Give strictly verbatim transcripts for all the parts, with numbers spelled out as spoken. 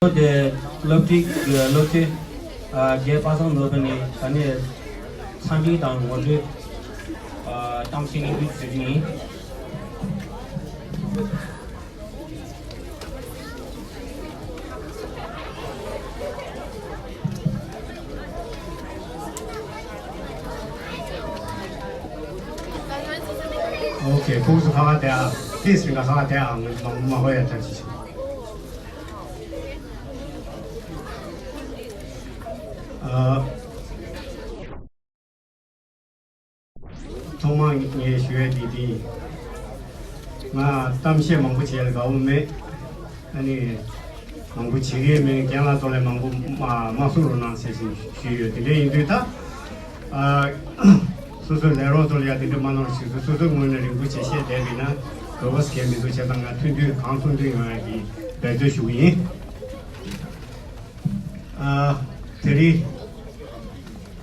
ལོ་དེ་སློབ་ཁྲིད་སློབ་ཁྲིད་རྒན་པ་སངས་ནོར་བུ་ནས་ད་ནས་འཚམས་འདྲི་དང་ངོ་སྤྲོད་གཏམ་བཤད་སྙིང་བསྡུས་ཞུ་རྒྱུ་ཡིན། ཨོ་ཁེ། ཁོང་ཚོ་ཁ་ཁ་བསྡད་ཨ། ཏིས་རིང་ག་ཁ་ཁ་བསྡད་ཨ། ང་ཚོ་མང་པོ་མ་ཧོ་ཡ་ཐབས་ཤིག་ཨ། ཐོག་མར་ངས་ཞུ་ཡ་འདི་འདི་ཡིན། ང་གཏམ་བཤད་མང་པོ་བྱས་ལ་དགའ་བོ་མེད། ཨ་ནི་མང་པོ་བྱེད་ཀྱི་མེད། རྒན་ལགས་ཚོ་ལས་མང་པོ་མ་མ་གསུང་རོགས་གནང་ཟེར་བཞིན་ཞུས་ཡོད། དེ་འདྲ་ཡིན་དུས་ད་ཨ་སོ་སོའི་ལས་རོགས་ཚོ་ལ་ཡ་དེ་འདྲ་མ་གནང་རོགས་ཞུས་སོ། སོ་སོའི་ངོས་ནས་རིང་པོ་བྱས་བཤད་བསྡད་པས་ན་དགོས་པ་སྐྱེ་མི་འདུག་བྱས་ཙང་ང་ཐུང་ཐུང་གང་ཐུང་ཐུང་ཡོང་ཡ་གི་འབད་རྩོལ་ཞུ་གི་ཡིན། ཨ་དེ་རིང་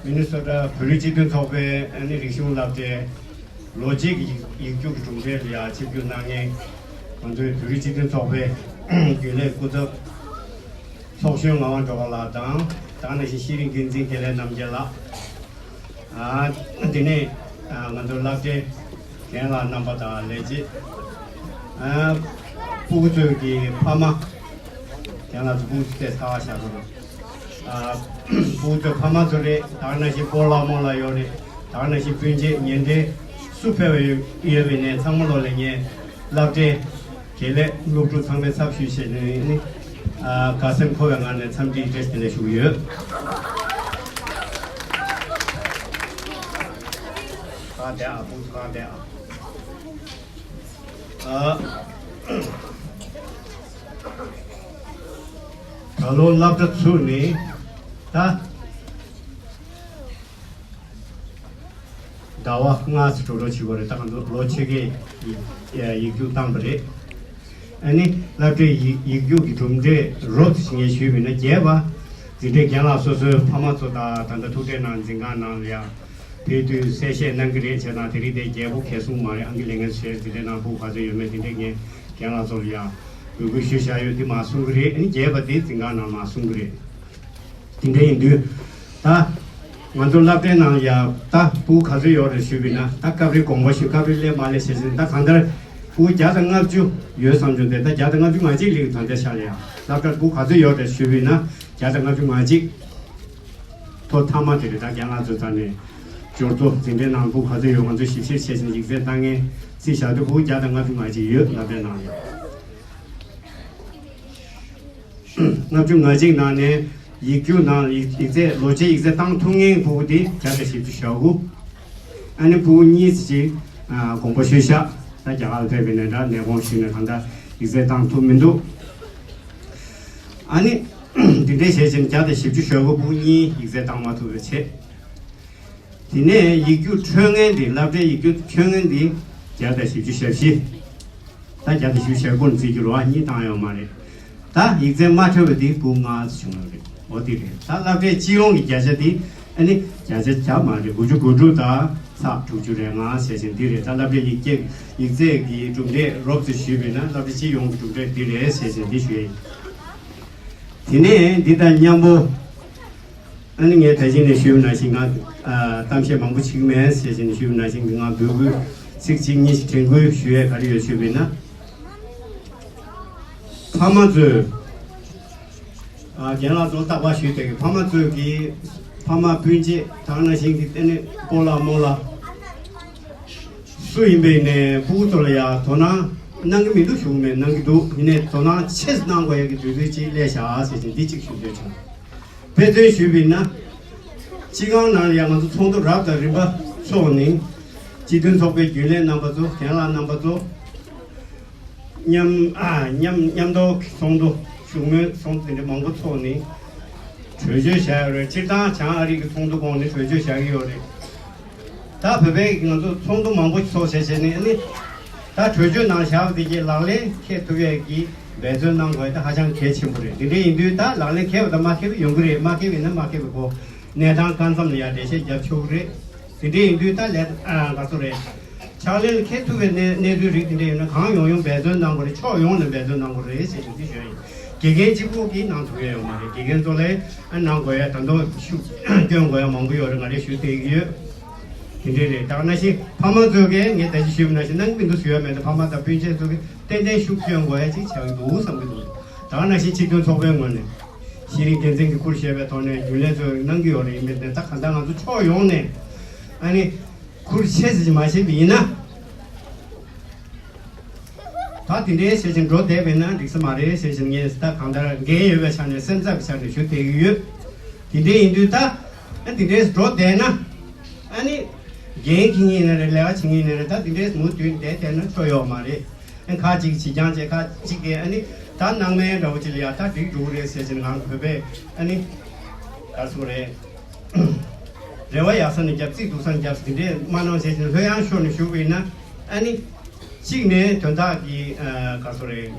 མི་ནི་སོ་ཊ་བོད་རིགས་སྤྱི་མཐུན་ཚོགས་པའི་ཨ་ནི་རིག་གཞུང་སློབ་གྲྭའི་ལོ་གཅིག་གི་ཡིག་རྒྱུགས་ཀྱི་གྲུབ་འབྲས་ལ་ཡ་ཆིབས་བསྒྱུར་གནང་མཁན་ང་ཚོའི་བོད་རིགས་སྤྱི་མཐུན་ཚོགས་པའི་རྒྱུན་ལས་སྐུ་ཚབ་ཚོགས་གཞོན་ངག་དབང་སྒྲོལ་དཀར་ལགས་དང་། ད་ག་ནང་བཞིན་ཤེས་རིག་འགན་འཛིན་དགེ་ལེགས་རྣམ་རྒྱལ་ལགས། ཨ་དེ་ནས་ཨ་ང་ཚོ་སློབ་གྲྭའི་རྒན་ལགས་རྣམ་པ་དང་ལས་བྱེད། ཨ་སྤུ་གུ་ཚོའི་གི་ཕ་མ། རྒན་ལགས་ཚོ་སྤུ་གུ་ཚོ་བལྟས་ཚར་བ་བཞག་རོགས། ཨ་སྤུ་གུ་ཚོའི་ཕ་མ་ཚོ་རེད། ད་ག་ནང་བཞིན་སྤོ་ལགས་རྨོ་ལགས་ཡོད་རེད། ད་ག་ནང་བཞིན་སྤུན་མཆེད་ཉེ་འབྲེལ་སུ་ཕེབས་པ་ཡོད་ཡོད་པའི་ནས་ཚང་མ་ལོ་ལ་ངས་སློབ་གྲྭའི་དགེ་ལས་སློབ་ཕྲུག་ཚང་མའི་ཚབ་ཞུས་བྱས་ནས་ནི་ཨ་དགའ་སེམས་འཁོལ་བའི་ངང་ནས་འཚམས་འདྲིའི་བཀྲ་ཤིས་བདེ་ལེགས་ཞུ་གི་ཡོད། གང་བསྡད་ཨ། སྤུ་གུ་གང་བསྡད་ཨ། ཨ། ད་ལོ་སློབ་གྲྭ་ཚུགས་ནས་ད་ཟླ་བ་ལྔ་ཙམ་འགྲོ་འགྲོ་བྱེད་དགོས་རེད། ད་ང་ཚོ་ལོ་ཕྱེད་ཀའི་ཡིག་ཡིག་རྒྱུགས་བཏང་པ་རེད། ཨ་ནི་སློབ་གྲྭའི་ཡིག་ཡིག་རྒྱུགས་ཀྱི་གྲུབ་འབྲས་རོབ་ཙམ་ཞིག་ངས་ཞུས་པ་ཡིན་ན། རྒྱས་པ་འཛིན་གྲྭའི་རྒན་ལགས་སོ་སོའི་ཕ་མ་ཚོ་དང་ད་ལྟ་ཐུག་འཕྲད་གནང་འཛིན་ཁང་ནང་ལ་ཡང་ཕེབས་དུས་གསལ་བཤད་གནང་གི་རེད། བྱས་ཙང་དེ་རིང་དེ་རྒྱས་པོ་གས་གསུངས་མ་རེད། ཨང་ཀི་ལས་ངན་བྱས། འཛིན་གྲྭའི་ནང་སྤུ་གུ་ག་ཚོད་ཡོད་མེད་དེ་འདྲས་ངས་རྒན་ལགས་ཚོ་ལ་ཡང་འབོད་སྐུལ་ཞུས་བཞག་ཡོད། དེ་མ་གསུང་གི་རེད། ཨ་ནི་རྒྱས་པ་དེ་འཛིན་ཁང་ནང་མ་གསུང་གི་རེད། དེ་འདྲ་ཡིན་དུས་ད་ང་ཚོ་སློབ་གྲྭའི་ནང་ཡ་ད་སྤུ་གུ་ག་ཚོད་ཡོད་རེད་ཞུས་པ་ཡིན་ན། ད་སྐབས་རེ་དགོངས་པ་ཞུ། སྐབས་རེ་སླེབས་མ་སླེབས་བྱས་ཙང་། ད་གང་ལྟར་སྤུ་གུ་བརྒྱ་དང་ལྔ་བཅུ་ཡོད་བསམ་བྱུང་། དེ་ད་བརྒྱ་དང་ལྔ་བཅུ་ང་གཅིག་སླེབས་ཀྱི་ད་ལྟའི་ཆ་ལ་ཡ། སློབ་གྲྭར་སྤུ་གུ་ག་ཚོད་ཡོད་རེད་ཞུས་པ་ཡིན་ན། བརྒྱ་དང་ལྔ་བཅུ་ང་གཅིག་ཐོག་མཐའ་མ་དེ་རེད། ད་རྒན་ལགས་ཚོ་རྩ་ནས་འབྱོར་ཚོ་འཛིན་གྲྭའི་ནང་སྤུ་གུ་ག་ཚོད་ཡོད། ང་ཚོ་ཞིབ་བཤེར་བྱས་ཙང་ཡིག་ཚད་བཏང་མཁན་རྩིས་བཞག་དུས་སྤུ་གུ་བརྒྱ་དང་ལྔ་བཅུ་ང་གཅིག་ཡོད། སློབ་གྲྭའི་ནང་ཡོད། ལྔ་བཅུ་ང་གཅིག་ནང་ནས་ཡིག་རྒྱུགས་ནང་ཡིག་ཡིག་ཚད་ལོ་ཕྱེད་ཡིག་ཚད་བཏང་ཐུབ་མཁན་སྤུ་གུ་དེ་བརྒྱ་དང་བཞི་བཅུ་ཞེ་དགུ། ཨ་ནི་སྤུ་གུ་གཉིས་ཙམ་ཅིག་དགོངས་པ་ཞུས་ཤག་ད་རྒྱ་གར་ལ་ཕེབས་པའི་ནས་འདྲ་ནད་དགོངས་ཞུས་ནས་གང་ལྟར་ཡིག་ཚད་བཏང་ཐུབ་མི་འདུག་ཨ་ནི་འདི་འདྲས་བྱས་ཙང་བརྒྱ་དང་བཞི་བཅུ་ཞེ་དགུ་སྤུ་གུ་གཉིས་ཡིག་ཚད་བཏང་མ་ཐུབ་པ་བྱས། དེ་ནས་ཡིག་རྒྱུགས་འཕྲོད་མཁན་དེ། སློབ་གྲྭའི་ཡིག་རྒྱུགས་འཕྲོད་མཁན་དེ་བརྒྱ་དང་བཞི་བཅུ་ཞེ་བཞི། ད་བརྒྱ་དང་བཞི་བཅུ་ཞེ་དགུ་ནས་བརྩི་རྒྱུ་རེད་བ། གཉིས་བཏང་ཡོད་མ་རེད། ད་ཡིག་ཚད་མ་འཕྲོད་པ་དེ་སྤུ་གུ་ལྔ་ཙམ་བྱུང་ཡོད་རེད། འོ་དེ་རེད། ད་སློབ་གྲྭའི་སྤྱི་ཡོངས་ཀྱི་བརྒྱ་ཆ་དེ་ཨ་ནི་བརྒྱ་ཆ་བརྒྱ་མ་རེད། དགུ་བཅུ་གོ་དྲུག་དང་ཚེག་དྲུག་ཅུ་རེ་ལྔ་བྱས་ཙང་འདི་རེད། ད་སློབ་གྲྭའི་ཡིག་སྐྱེ་ཡིག་ཚད་ཀྱི་གྲུབ་འབྲས་རོབ་ཙམ་ཞུས་པ་ཡིན་ན། སློབ་གྲྭ་སྤྱི་ཡོངས་ཀྱི་གྲུབ་འབྲས་འདི་རེད་བྱས་ཙང་འདི་ཞུ་ཡ་ཡིན། དེ་ནས་འདི་དང་མཉམ་པོ། ཨ་ནི་ངས་ད་གིན་ནས་ཞུས་པ་ནང་བཞིན་ང་ཨ་གཏམ་བཤད་མང་པོ་བྱེད་ཀྱི་མེད་ཟེར་བཞིན་ཞུས་པ་ནང་བཞིན་ང་འབོད་སྐུལ་ཚིག་གཅིག་གཉིས་ཤིག་དྲན་སྐུལ་ཞུ་ཡས་ག་རེ་ཡོད་ཞུས་པ་ཡིན་ན། ཕ་མ་ཚོས་ཨ་རྒན་ལགས་ཚོ་རྟག་པར་ཞུས་བསྡད་ཀྱི། ཕ་མ་ཚོས་ཀྱི་ཕ་མ་སྤུན་མཆེད་ད་ག་ནང་བཞིན་གྱི་ཏེ་ནེ་སྤོ་ལགས་རྨོ་ལགས་སུ་ཡིན་པའི་ནས་སྤུ་གུ་ཚོ་ལ་ཡ་དོ་སྣང་གནང་གི་མི་འདུག་ཞུ་གི་མེད། གནང་གི་འདུག་ཡིན་ནའི་དོ་སྣང་ཆེ་ཙམ་གནང་དགོས་ཡ་གི་དུས་ཚོད་ཅིག་སླེབས་ཤག་ཟེར་བཞིན་འདི་གཅིག་ཞུ་འདོད་བྱུང་། དཔེ་མཚོན་ཞུས་པ་ཡིན་ན། སྤྱི་ཁང་ནང་ལ་ཡང་ང་ཚོ་ཚོགས་འདུ་རབ་དང་རིམ་པ་ཚོགས་ནས། སྤྱི་མཐུན་ཚོགས་པའི་རྒྱུན་ལས་རྣམ་པ་ཚོ། རྒན་ལགས་རྣམ་པ་ཚོ། མཉམ་ཨ་མཉམ་མཉམ་དུ་ཚོགས་འདུ་བཞུགས་མོལ་ཚོགས་འདུ་དེ་འདྲ་མང་པོ་ཚོགས་ནས་གྲོས་ཆོད་བཞག་ཡོད་རེད། སྤྱིར་བཏང་བྱང་ཨ་རི་གི་ཚོགས་འདུ་གོང་ནས་གྲོས་ཆོད་བཞག་གི་ཡོད་རེད། ད་བོད་པའི་ང་ཚོ་ཚོགས་འདུ་མང་པོ་ཞིག་ཚོགས་བྱས་བྱས་ནས་ཨ་ནི། ད་གྲོས་ཆོད་ནང་བཞག་པ་དེ་གྱད་ལག་ལེན་འཁེལ་ཐུབ་ཡས་ཀྱི་འབད་བརྩོན་གནང་དགོས་ཡ་དེ་ཧ་ཅང་གལ་ཆེན་པོ་རེད། དེ་འདྲ་ཡིན་དུས་ད་ལག་ལེན་འཁེལ་བ་དང་མ་འཁེལ་བ་ཡོང་གི་རེད། མ་འཁེལ་བ་ཡིན་ན་མ་འཁེལ་བའི་སྐོར་གནས་སྟངས་གང་འཚམ་ལ་ཡ་འགྲེལ་བཤད་རྒྱབ་ཆོག་གི་རེད། དེ་འདྲ་ཡིན་དུས་ད་ལས་ཨ་ག་ཚོད་རེད། ཕྱག་ལེན་འཁེལ་ཐུབ་པའི་གནས་གནས་ཚུལ་རིགས་དེ་འདྲ་ཡོད་ན་གང་ཡོང་ཡོང་འབད་བརྩོན་གནང་དགོས་རེད། ཕྱོགས་ཡོངས་ནས་འབད་བརྩོན་གནང་དགོས་རེད་ཟེར་ཞིག་འདི་ཞུ་ཡ་ཡིན། དགེ་རྒན་གཅིག་པུ་གིས་གནང་ཐུབ་ཡ་ཡོད་མ་རེད། དགེ་རྒན་ཚོ་ལ་ཨ་གནང་དགོས་ཡ་ད་དུང་ཤུགས་སྐྱོན་དགོས་ཡ་མང་པོ་ཡོད་རེད། ང་རས་ཞུ་བསྡད་ཀྱི་ཡོད། དེ་འདྲས་རེད། ད་ག་ནང་བཞིན་ཕ་མ་ཚོ་གིས་ངས་ད་ཅི་ཞུས་པ་ནང་བཞིན་གནང་གི་མི་འདུག་ཟེར་ཡ་མེད། ད་ཕ་མ་དང་སྤུན་མཆེད་ཚོ་གིས་ཏན་ཏན་ཤུགས་སྐྱོན་དགོས་ཡ་ཅིག་ཆགས་ཀྱི་འདུག་བསམ་གྱི་འདུག་ད་ག་ནང་བཞིན་སྤྱི་མཐུན་ཚོགས་པའི་ངོས་ནས་ཤེས་རིག་འགན་འཛིན་གྱིས་ཁུར་བཞེས་པའི་ཐོག་ནས་རྒྱུན་ལས་ཚོས་གནང་གི་ཡོད་རེད། ཡིན་པས་ད་གང་ལྟར་ང་ཚོ་ཕྱོགས་ཡོངས་ནས་ཨ་ནི་ཁུར་ཆེ་ཙམ་ཞིག་མ་བཞེས་པ་ཡིན་ན། ད་དེ་འདྲའི་བྱས་ཤིང་འགྲོ་བསྡད་པས་ན་འགྲིག་ས་མ་རེད་ཟེར་བཞིན་ངས་ད་གང་ལྟར་འགན་ཡོད་པའི་ཆ་ནས་སེམས་འཚབ་ཀྱི་ཆ་ནས་ཞུ་བསྡད་ཀྱི་ཡོད། དེ་འདྲའི་ཡིན་དུས་ད་ཨ་དེ་འདྲའི་འགྲོ་བསྡད་ན་ཨ་ནི་འགན་འཁྱེར་མཁན་ཡིན་ན་རེད། ལས་ཀ་བྱེད་མཁན་ཡིན་ན་རེད། ད་དེ་འདྲའི་མུ་མཐུད་བསྡད་བསྡད་ན་ཆོ་ཡོད་མ་རེད། ཨ་ཁ་ཅིག་བྱེད་རྐྱང་བྱས་ཁ་ཅིག་གིས་ཨ་ནི་ད་སྣང་མེད་འདྲ་བོ་ཅིག་ལ་ཡ་ད་འགྲིག་འགྲོ་གི་རེད་ཟེར་བཞིན་ང་བོད་པས་ཨ་ནི་ག་རེ་ཟེར་དགོས་རེད། རེ་བ་ཡག་ས་ནས་རྒྱབ། རྩིས་སྡུག་ས་ནས་རྒྱབ་ཟེར་དེ་འདྲས་མ་གནང་བྱས་ནས་ལྷོད་ཡངས་ཤོར་ནས་བཞུགས་པ་ཡིན་ན་ཨ་ནི། གཅིག་ནས་དོན་དག་གི་ཨ་ག་རེ་ཟེར་དགོས་རེད།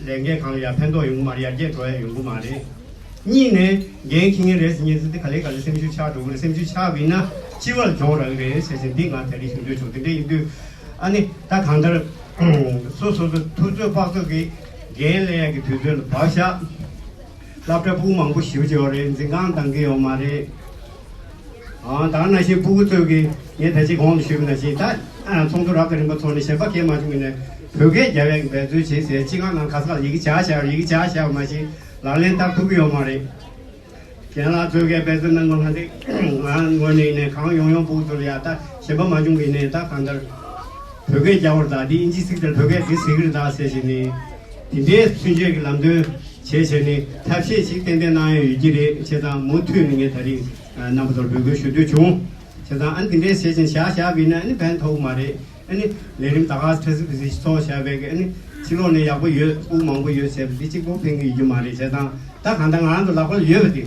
ལས་འགན་གང་ལ་ཡང་ཕན་ཐོགས་ཡོང་གི་མ་རེད། ཡར་རྒྱས་འགྲོ་ཡ་ཡོང་གི་མ་རེད། གཉིས་ནས་འགན་འཁྱེར་མཁན་རེད་ཟེར་མཁན་ཚོ་དེ་ག་ལེ་ག་ལེ་སེམས་ཤུགས་ཆག་འགྲོ་གི་རེད། སེམས་ཤུགས་ཆག་པ་ཡིན་ན་སྤྱི་པ་ལ་གྱོང་རག་གི་རེད་ཟེར་བཞིན་འདི་ང་ད་རེས་ཞུ་འདོད་བྱུང་། དེ་འདྲས་ཡིན་དུས་ཨ་ནི་ད་གང་ལྟར་སོ་སོ་སོ་ཐུབ་ཚོད་དཔག་ཚོད་ཀྱི་འགན་ལེན་ཡ་གི་དུས་ཚོད་ལ་བབས་ཤག་སློབ་གྲྭ་ཕྲུ་གུ་མང་པོ་ཞེ་པོ་ཅིག་ཡོད་རེད། འཛིན་ཁང་འདང་གི་ཡོད་མ་རེད། ཨ་ད་ག་ནང་བཞིན་ཕྲུ་གུ་ཚོས་ཀྱིས་ངས་ད་ཅི་གོང་དུ་ཞུས་པ་ནང་བཞིན་ད་ཨ་ཚོགས་འདུ་རག་གི་རིམ་པ་ཚོགས་ནས་གཞན་པ་སྐད་མ་བྱུང་གི་ནས་བོད་སྐད་རྒྱབ་ཡག་གི་འབད་རྩོལ་བྱེད་ཟེར། སྤྱི་ཁང་ནང་ག་ས་ག་ལ་ཡི་གེ་བྱ་བཞག་ཡི་གེ་བྱ་བཞག་མ་གཞི་ལག་ལེན་བསྟར་ཐུབ་ཀྱི་ཡོད་མ་རེད། རྒན་ལགས་ཚོས་ཀྱིས་འབད་རྩོལ་གནང་དགོས། ང་ཚོས་ང་ངོས་ནས་ནས་གང་ཡོང་ཡོང་ཕྲུ་གུ་ཚོ་ལ་ཡ་ད་གཞན་པ་མ་བྱུང་གི་ནས་ད་གང་ལྟར་བོད་སྐད་རྒྱག་པར་ད་འདི་ཨིན་ཇི་ཚིག་དེར་བོད་སྐད་འདི་ཟེར་གི་རེད་ད་ཟེར་བཞིན་ནས་དེ་འདྲའི་ཚུན་ཆད་ཀྱི་ལམ་སྟོན་བྱས་བྱས་ནས་ཐབས་ཤེས་ཤིག་ཏན་ཏན་གནང་ཡ་ཡོད་ཀྱི་རེད། བྱས་ཙང་མུ་མཐུད་ནས་ངས་ད་རིང་རྣམ་པ་ཚོར་འབོད་སྐུལ་ཞུ་འདོད་བྱུང་། བྱས་ཙང་ཨ་ནི་དེ་འདྲའི་བྱས་བཞིན་བཞག་བཞག་པ་ཡིན་ན་ཨ་ནི་ཕན་ཐོགས་མ་རེད། ཨ་ནི་ལས་རིམ་ད་ག་ཁྲ་སི་ཕི་སི་ཚོགས་བཞག་པའི་ཨ་ནི་ཕྱི་ལོགས་ནས་ཡག་པོ་ཡོད། ཕྲུ་གུ་མང་པོ་ཡོད་ཟེར་བ་འདི་གཅིག་པོ་ཕན་གྱི་ཡོད་ཀྱི་མ་རེད། བྱས་ཙང་ད་གང་ལྟར་ང་རང་ཚོ་ལག་པ་ལ་ཡོད་པ་འདི་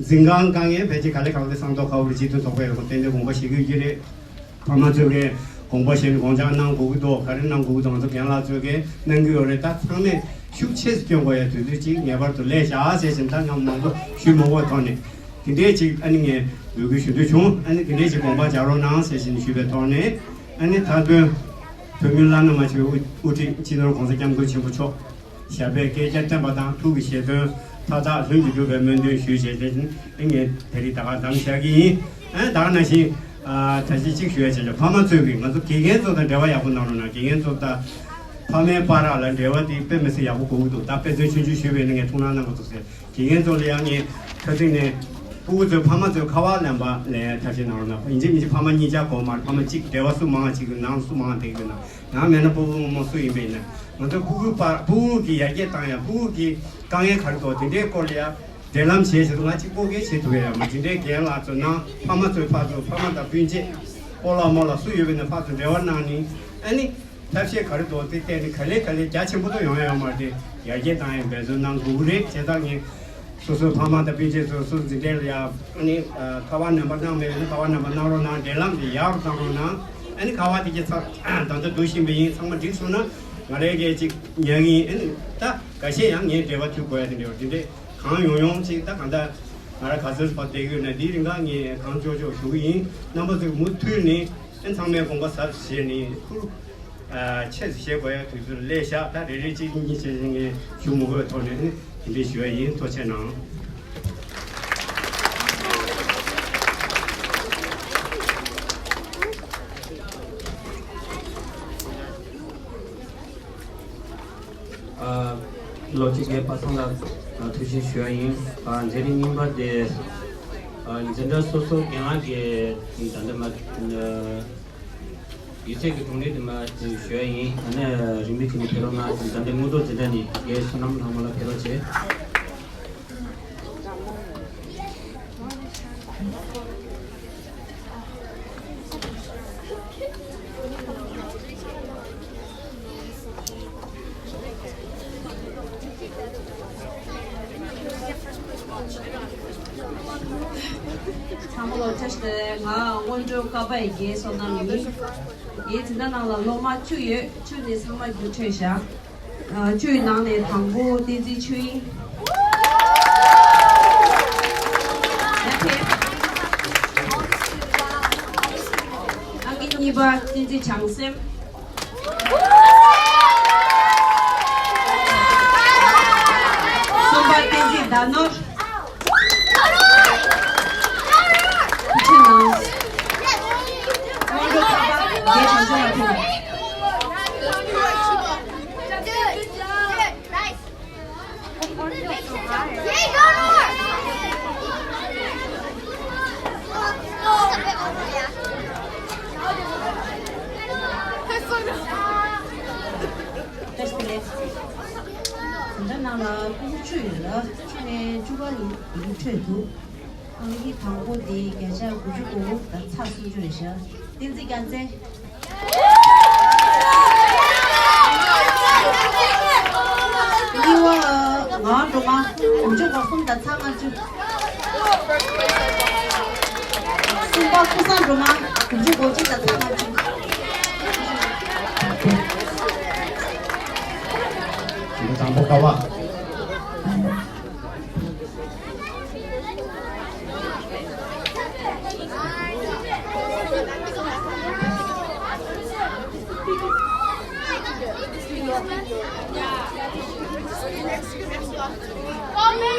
འཛིན་ཁང་དཀའ་ངལ་ཕལ་ཆེར་ག་ལེ་གང་ལེ་སངས་མདོག་ཁ་པོ་རེད། སྤྱི་མཐུན་ཚོགས་པའི་ཡོད་པ་ཏན་ཏན་དགོངས་པ་བཞེས་ཀྱི་ཡོད་ཀྱི་རེད། ཕ་མ་ཚོས་ཀྱི་དགོངས་པ་བཞེས་ནས་དགོངས་འཆར་གནང་དགོས་ཀྱི་འདུག་ག་རེ་གནང་དགོས་ཀྱི་འདུག་ང་ཚོ་རྒན་ལགས་ཚོས་ཀྱི་གནང་གི་ཡོད་རེད། ད་ཚང་མས་ཤུགས་ཆེ་ཙམ་སྐྱོན་དགོས་ཡ་དུས་ཚོད་ཅིག་ངེས་པར་དུ་སླེབས་བཞག་ཟེར་བཞིན་ད་ང་མང་པོ་ཞུ་མ་དགོས་ཐོག་ནས་དེ་འདྲའི་ཅིག་ཨ་ནི་ངས་འབོད་སྐུལ་ཞུ་འདོད་བྱུང་། ཨ་ནི་དེ་འདྲའི་ཅིག་དགོངས་པ་འཇགས་རོགས་གནང་ཟེར་བཞིན་ཞུས་པའི་ཐོག་ནས་ཨ་ནི་མཐར་དོན་བོད་མིའི་བླ་ན་མ་མཆིས་པའི་དབུ་དབུ་ཁྲིད་སྤྱི་ནོར་༸གོང་ས་༸སྐྱབས་མགོན་ཆེན་པོ་མཆོག་ཞབས་པད་བསྐལ་བརྒྱར་བརྟན་པ་དང་ཐུགས་ཀྱི་བཞེད་དོན་མཐའ་དག་ལྷུན་གྱིས་འགྲུབ་པའི་སྨོན་འདུན་ཞུས་བྱས་ཏེ་ངས་དེ་རིང་ད་ག་འདང་བཞག་གི་ཡིན། ཨ་ད་ག་ནང་བཞིན་ཨ་ད་ཅི་གཅིག་ཞུ་ཡ་བྱས་ན་ཕ་མ་ཚོས་ཀྱིས་ང་ཚོ་དགེ་རྒན་ཚོ་དང་འབྲེལ་བ་ཡག་པོ་གནང་རོགས་གནང་། དགེ་རྒན་ཚོ་དང་ཕ་མའི་བར་ལ་འབྲེལ་བ་དེ་དཔེ་མི་སྲིད་ཡག་པོ་དགོས་ཀྱི་འདུག་ད་དཔེ་མཚོན་ཆུང་ཆུང་ཞུས་པ་ཡིན་ན་ངས་ཐུགས་སྣང་གནང་དགོས་འདུག་ཟེར། དགེ་རྒན་ཚོ་ལ་ཡང་ངས་ཁ་སང་ནས་ཕྲུ་གུ་ཚོའི་ཕ་མ་ཚོའི་ཁ་པར་ནམ་བར་ལེན་ཐབས་ཤེས་གནང་རོགས་གནང་། ཡིན་གཅིག་མིན་གཅིག་ཕ་མ་གཉིས་ཆ་དགོས་མ་རེད། ཕ་མ་གཅིག་འབྲེལ་བ་སུ་མང་ཅིག་གི་ནང་སུ་མང་བསྡད་ཀྱི་ཡོད་ན། ཡང་མིན་ན་སྤོ་བོ་རྨོ་མོ་སུ་ཡིན་པ་ཡིན་ན་ང་ཚོ་ཕྲུ་གུའི་བར་ཕྲུ་གུ་གི་ཡར་རྒྱས་བཏང་ཡ། ཕྲུ་གུ་གི་དཀའ་ངལ་ག་རེ་འདུག་དེ་འདྲའི་སྐོར་ལ་ཡ་འབྲེལ་ལམ་བྱས་བྱས་ང་གཅིག་པོ་གིས་བྱེད་ཐུབ་ཡ་ཡོད་མ་རེད། དེ་འདྲའི་རྒན་ལགས་ཚོ་ནང་ཕ་མ་ཚོའི་ཕར་ཚུར་ཕ་མ་དང་སྤུན་མཆེད་སྤོ་ལགས་རྨོ་ལགས་སུ་ཡོད་པ་ཡིན་ན་ཕར་ཚུར་འབྲེལ་བ་གནང་ནས་ཨ་ནི་ཐབས་ཤེས་ག་རེ་འདུག་དེ་བལྟས་ནས་ག་ལེ་ག་ལེ་རྒྱ་ཆེན་པོ་དུ་ཡོང་ཡ་ཡོད་མ་རེད། དེ་ཡར་རྒྱས་བཏང་ཡ་འབད་བརྩོན་གནང་དགོས་ཀྱི་རེད། བྱས་ཙང་ངས་སོ་སོའི་ཕ་མ་དང་སྤུན་མཆེད་ཚོ་སུ་འཛིན་གྲྭ་ལ་ཡ་ཨ་ནི་ཨ་ཁ་པར་ནམ་བར་གནང་མེད་ན་ཁ་པར་ནམ་བར་གནང་རོགས་གནང་། འབྲེལ་ལམ་དེ་ཡག་རུ་བཏང་རོགས་གནང་། ཨ་ནི་ཁ་པར་དེ་གྱད་ཚ་ད་ལྟ་བསྡུ་བཞིན་པ་ཡིན། ཚང་མ་འགྲིག་སོང་ན་ང་རའི་གས་ཅིག་ཉན་གི་ཡིན། ཨ་ནི་ད་འགའ་ཤས་ཡང་ངས་འབྲེལ་བ་མཐུད་དགོས་ཡ་དེ་འདྲ་བ་དེ་འདྲས་གང་ཡོང་ཡོང་ཅིག་ད་གང་ལྟར་ང་ར་ག་ཚོད་ཕར་བསྡད་ཀྱི་ཡོད་ན་འདིའི་རིང་ག་ངས་གང་ལྕོགས་ལྕོགས་ཞུ་གི་ཡིན། རྣམ་པ་ཚོས་མུ་མཐུད་ནས་ཨ་ཚང་མས་དགོངས་པ་ཟབ་བཞེས་ནས་ཁུར་ཆེ་ཙམ་བཞེས་དགོས་ཡ་དུས་ཚོད་སླེབས་ཤག་ད་རེ་རེ་གཅིག་གཉིས་བྱས་ནས་ཞུ་མི་དགོས་ཐོག་ནས་དེ་འདྲས་ཞུ་ཡ་ཡིན། ཐུགས་རྗེ་གནང་། ཨ་ལོ་གཅིག་གི་པ་སངས་ལ་ཐུགས་རྗེ་ཆེ་ཞུ་ཡ་ཡིན། ཨ་མཛད་རིམ་གཉིས་པ་དེ་ཨ་འཛིན་གྲྭ་སོ་སོ་རྒན་ལགས་ཀྱིས་ད་ལྟ་མ་ཨ་ཡིག་ཚད་ཀྱི་གྲུང་ནས་དེ་མ་ཞུ་ཡ་ཡིན། ཨ་ནི་རིམ་པས་ཁྱེར་ནས་ཕེབས་རོགས་གནང་། ད་ལྟ་དངོས་གྲུབ་འཛིན་གྲྭ་ནས་རྒན་བསོད་ནམས་ལྷ་མོ་ལགས་ཕེབས་རོགས་བྱེད། ཚང་མ་ལོ་བཀྲ་ཤིས་བདེ་ལེགས། ང་སྔོན་འགྲོའི་ཀ་པ་ཡི་རྒན་བསོད་ནམས་ཡིན། ངའི་འཛིན་གྲྭ་ནང་ལ་སློབ་མ་བཅུ་ཡོད། བཅུ་ནས་ཚང་མ་རྒྱུགས་འཕྲོད་བཞག་ཨ་བཅུའི་ནང་ནས་དང་པོ་བསྟན་འཛིན་ཆོས་དབྱིངས། ཡ་ཕེབས། ཨང་ཀི་གཉིས་པ་བསྟན་འཛིན་བྱང་སེམས། ད་ནོར། ཐུགས་རྗེ་གནང་། དངོས་གྲུབ་ཁ་པ་རྒྱལ་བྱང་ཆུབ་ལ་ཕུལ། འཛིན་གྲྭ་ནང་ལ་སྤུ་གུ་བཅུ་ཡོད་ལ། བཅུ་ནས་བཅུ་པ་ལ་ཡིག་འཕྲོད་འདུག་ཨང་ཀི་དང་པོ་དེ་བརྒྱ་ཆ་དགུ་བཅུ་གོ་དགུ་དང་ཚེག་སུམ་ཅུ་རེད་ཤག་བསྟན་འཛིན་རྒྱལ་མཚན། གཉིས་པ་ངག་དབང་སྒྲོལ་མ། དགུ་བཅུ་གོ་གསུམ་དང་ཚེག་ལྔ་བཅུ། གསུམ་པ་ཀུན་བཟང་སྒྲོལ་མ། དགུ་བཅུ་གོ་གཅིག་དང་ཚེག་ལྔ་བཅུ། དང་པོ་ཀ་བ།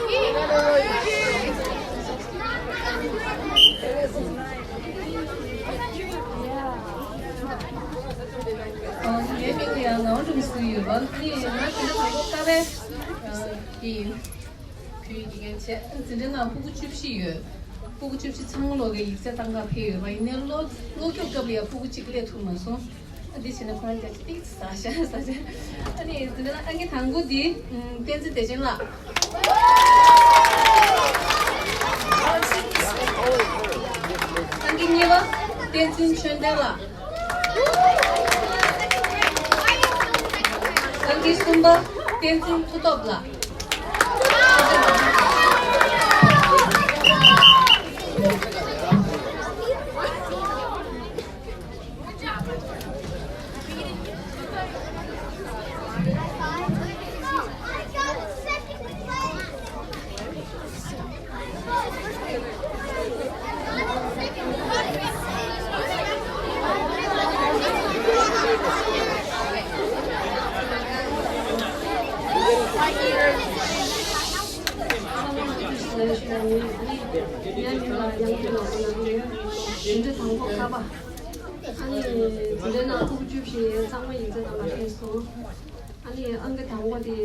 ངའི་མིང་ལ་ཡང་ངག་དབང་སྒྲོལ་མ་ཟེར་གྱི་ཡོད་པ། ངས་ང་དེ་འདྲ་མང་པོ་ཀ་བས་ཡིན། བོད་ཡིག་དགེ་རྒན་བྱས། འཛིན་གྲྭའི་ནང་ཕྲུ་གུ་བཅུ་བཞི་ཡོད། ཕྲུ་གུ་བཅུ་བཞི་ཚང་མ་ལོག་གིས་ཡིག་ཚད་བཏང་ག་ཕེབས་ཡོད་པ་ཡིན་ནའི་ཀློག་ཀློག་སྐྱོབ་སྐབས་ལ་ཡང་ཕྲུ་གུ་གཅིག་སླེབས་ཐུབ་མ་སོང་། ཨ་འདི་བྱས་ན་ཁོ་རང་རྒྱ་ཆེ་ཏིག་ཙམ་ཟ་ཤ་ཟ་ཤ། ཨ་ནི་འཛིན་གྲྭའི་ནང་ཨང་ཀི་དང་པོ་འདི་བསྟན་འཛིན་བདེ་ཆེན་ལགས། ཨང་ཀི་གཉིས་པ་བསྟན་འཛིན་ཆོས་ལྡན་ལགས། ཨང་ཀི་གསུམ་པ་བསྟན་འཛིན་མཐུ་སྟོབས་ལགས། འཛིན་གྲྭ་དང་པོ་ཀ་བ། ཨ་ནི་འཛིན་གྲྭའི་ནང་ཕྲུ་གུ་བཅུ་བཞི་ཚང་མ་ཡིག་ཚད་བཏང་ག་ཕེབས་སོང་། ཨ་ནི་ཨང་ཀི་དང་པོ་དེ་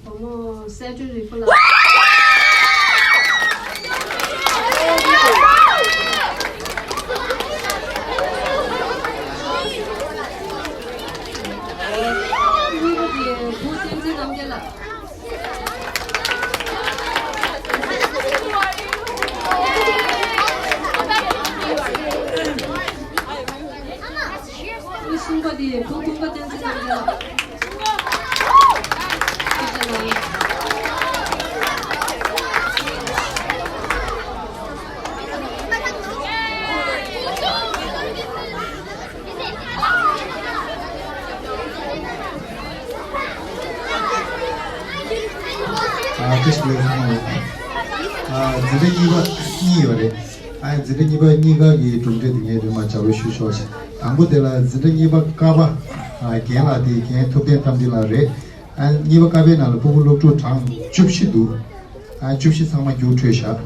བུ་མོ་གསལ་སྒྲོན་རིག་པ་ལགས། གཉིས་པ་དེ་བུ་བསྟན་འཛིན་རྣམ་རྒྱལ་ལགས། གསུམ་པ་དེ་བུ་ཀུན་དགའ་བསྟན་འཛིན་རྣམ་རྒྱལ་ལགས། ཨ་ཏི་སི་ལེ་ཚང་མ། ཨ་འཛིན་གྲྭ་གཉིས་པ་གཉིས་ཡོད་རེད། ཨ་འཛིན་གྲྭ་གཉིས་པ་གཉིས་ཀ་གི་གྲུབ་འབྲས་དེ་ངས་རིམ་པ་བྱ་བ་ཞུ་ཆོག་ཅིག་དང་པོ་དེ་ལ་འཛིན་གྲྭ་གཉིས་པ་ཀ་པ། ཨ་རྒན་ལགས་དེ་རྒན་ཐུབ་བསྟན་རྟ་མགྲིན་ལགས་རེད། ཨ་གཉིས་པ་ཀ་པའི་ནང་ལ་ཕྲུ་གུ་སློབ་ཕྲུག་གྲངས་བཅུ་བཞི་འདུག་ཨ་བཅུ་བཞི་ཚང་མ་རྒྱུགས་འཕྲོད་བཞག་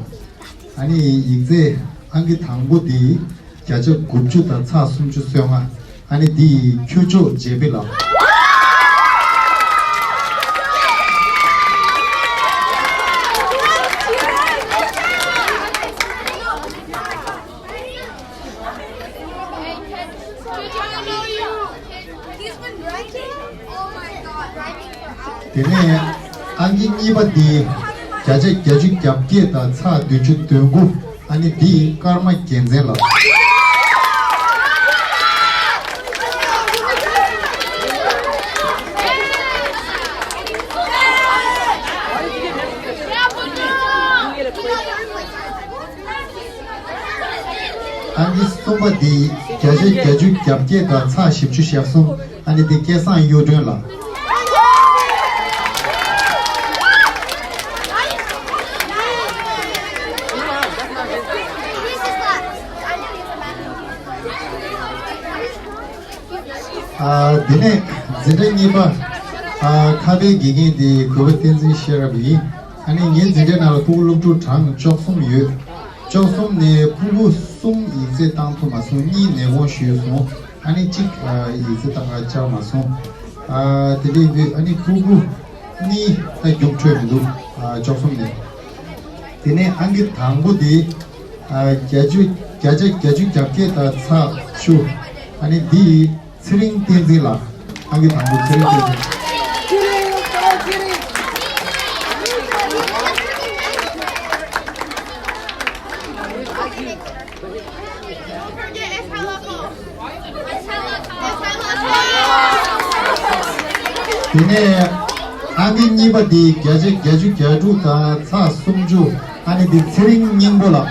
ཨ་ནི་ཡིག་ཚད་ཨང་ཀི་དང་པོ་འདི་བརྒྱ་ཆ་དགུ་བཅུ་དང་ཚེག་སུམ་ཅུ་སོ་ལྔ། ཨ་ནི་འདི་ཡི་ཁྱུ་མཆོག་རྗེ་པི་ལགས། དེ་ནས་ཨང་ཀི་གཉིས་པ་འདི་བརྒྱ་ཆ་བརྒྱད་ཅུ་གྱ་བརྒྱད་དང་ཚེག་བདུན་ཅུ་དོན་དགུ། ཨ་ནི་འདི་ཀརྨ་རྒྱལ་མཚན་ལགས། ཨང་ཀི་གསུམ་པ་འདི་བརྒྱ་ཆ་བརྒྱད་ཅུ་གྱ་བརྒྱད་དང་ཚེག་བཞི་བཅུ་ཞེ་གསུམ། ཨ་ནི་འདི་སྐལ་བཟང་གཡུ་སྒྲོན་ལགས། ཨ་དེ་ནས་འཛིན་གྲྭ་གཉིས་པ། ཨ་ཁ་པའི་དགེ་རྒན་དེ་གུས་པ་བསྟན་འཛིན་ཤེས་རབ་ཡིན། ཨ་ནི་ངའི་འཛིན་གྲྭའི་ནང་ལ་ཕྲུ་གུ་སློབ་ཕྲུག་གྲངས་བཅུ་གསུམ་ཡོད། བཅུ་གསུམ་ནས་ཕྲུ་གུ་གསུམ་ཡིག་ཚད་བཏང་ཐུབ་མ་སོང་། གཉིས་ནད་དགོངས་ཞུས་སོང་། ཨ་ནི་གཅིག་ཨ་ཡིག་ཚད་བཏང་ག་བཅར་མ་སོང་། ཨ་དེ་འདྲ་ཡིན་དུས་ཨ་ནི་ཕྲུ་གུ་གཉིས་ད་རྒྱུགས་འཕྲོད་མི་འདུག་ཨ་བཅུ་གསུམ་ནས། དེ་ནས་ཨང་ཀི་དང་པོ་དེ་ཨ་བརྒྱད་ཅུ་བརྒྱ་ཆ་བརྒྱད་ཅུ་གྱ་བརྒྱད་དང་ཚེག་བཅུ། ཨ་ནི་འདི་ཚེ་རིང་བསྟན་འཛིན་ལགས། ཨང་ཀི་དང་པོ་ཚེ་རིང་བསྟན་འཛིན། དེ་ནས་ཨང་ཀི་གཉིས་པ་འདི་བརྒྱ་ཆ་བརྒྱད་ཅུ་གྱ་དྲུག་དང་ཚེག་སུམ་ཅུ། ཨ་ནི་འདི་ཚེ་རིང་སྙིང་པོ་ལགས།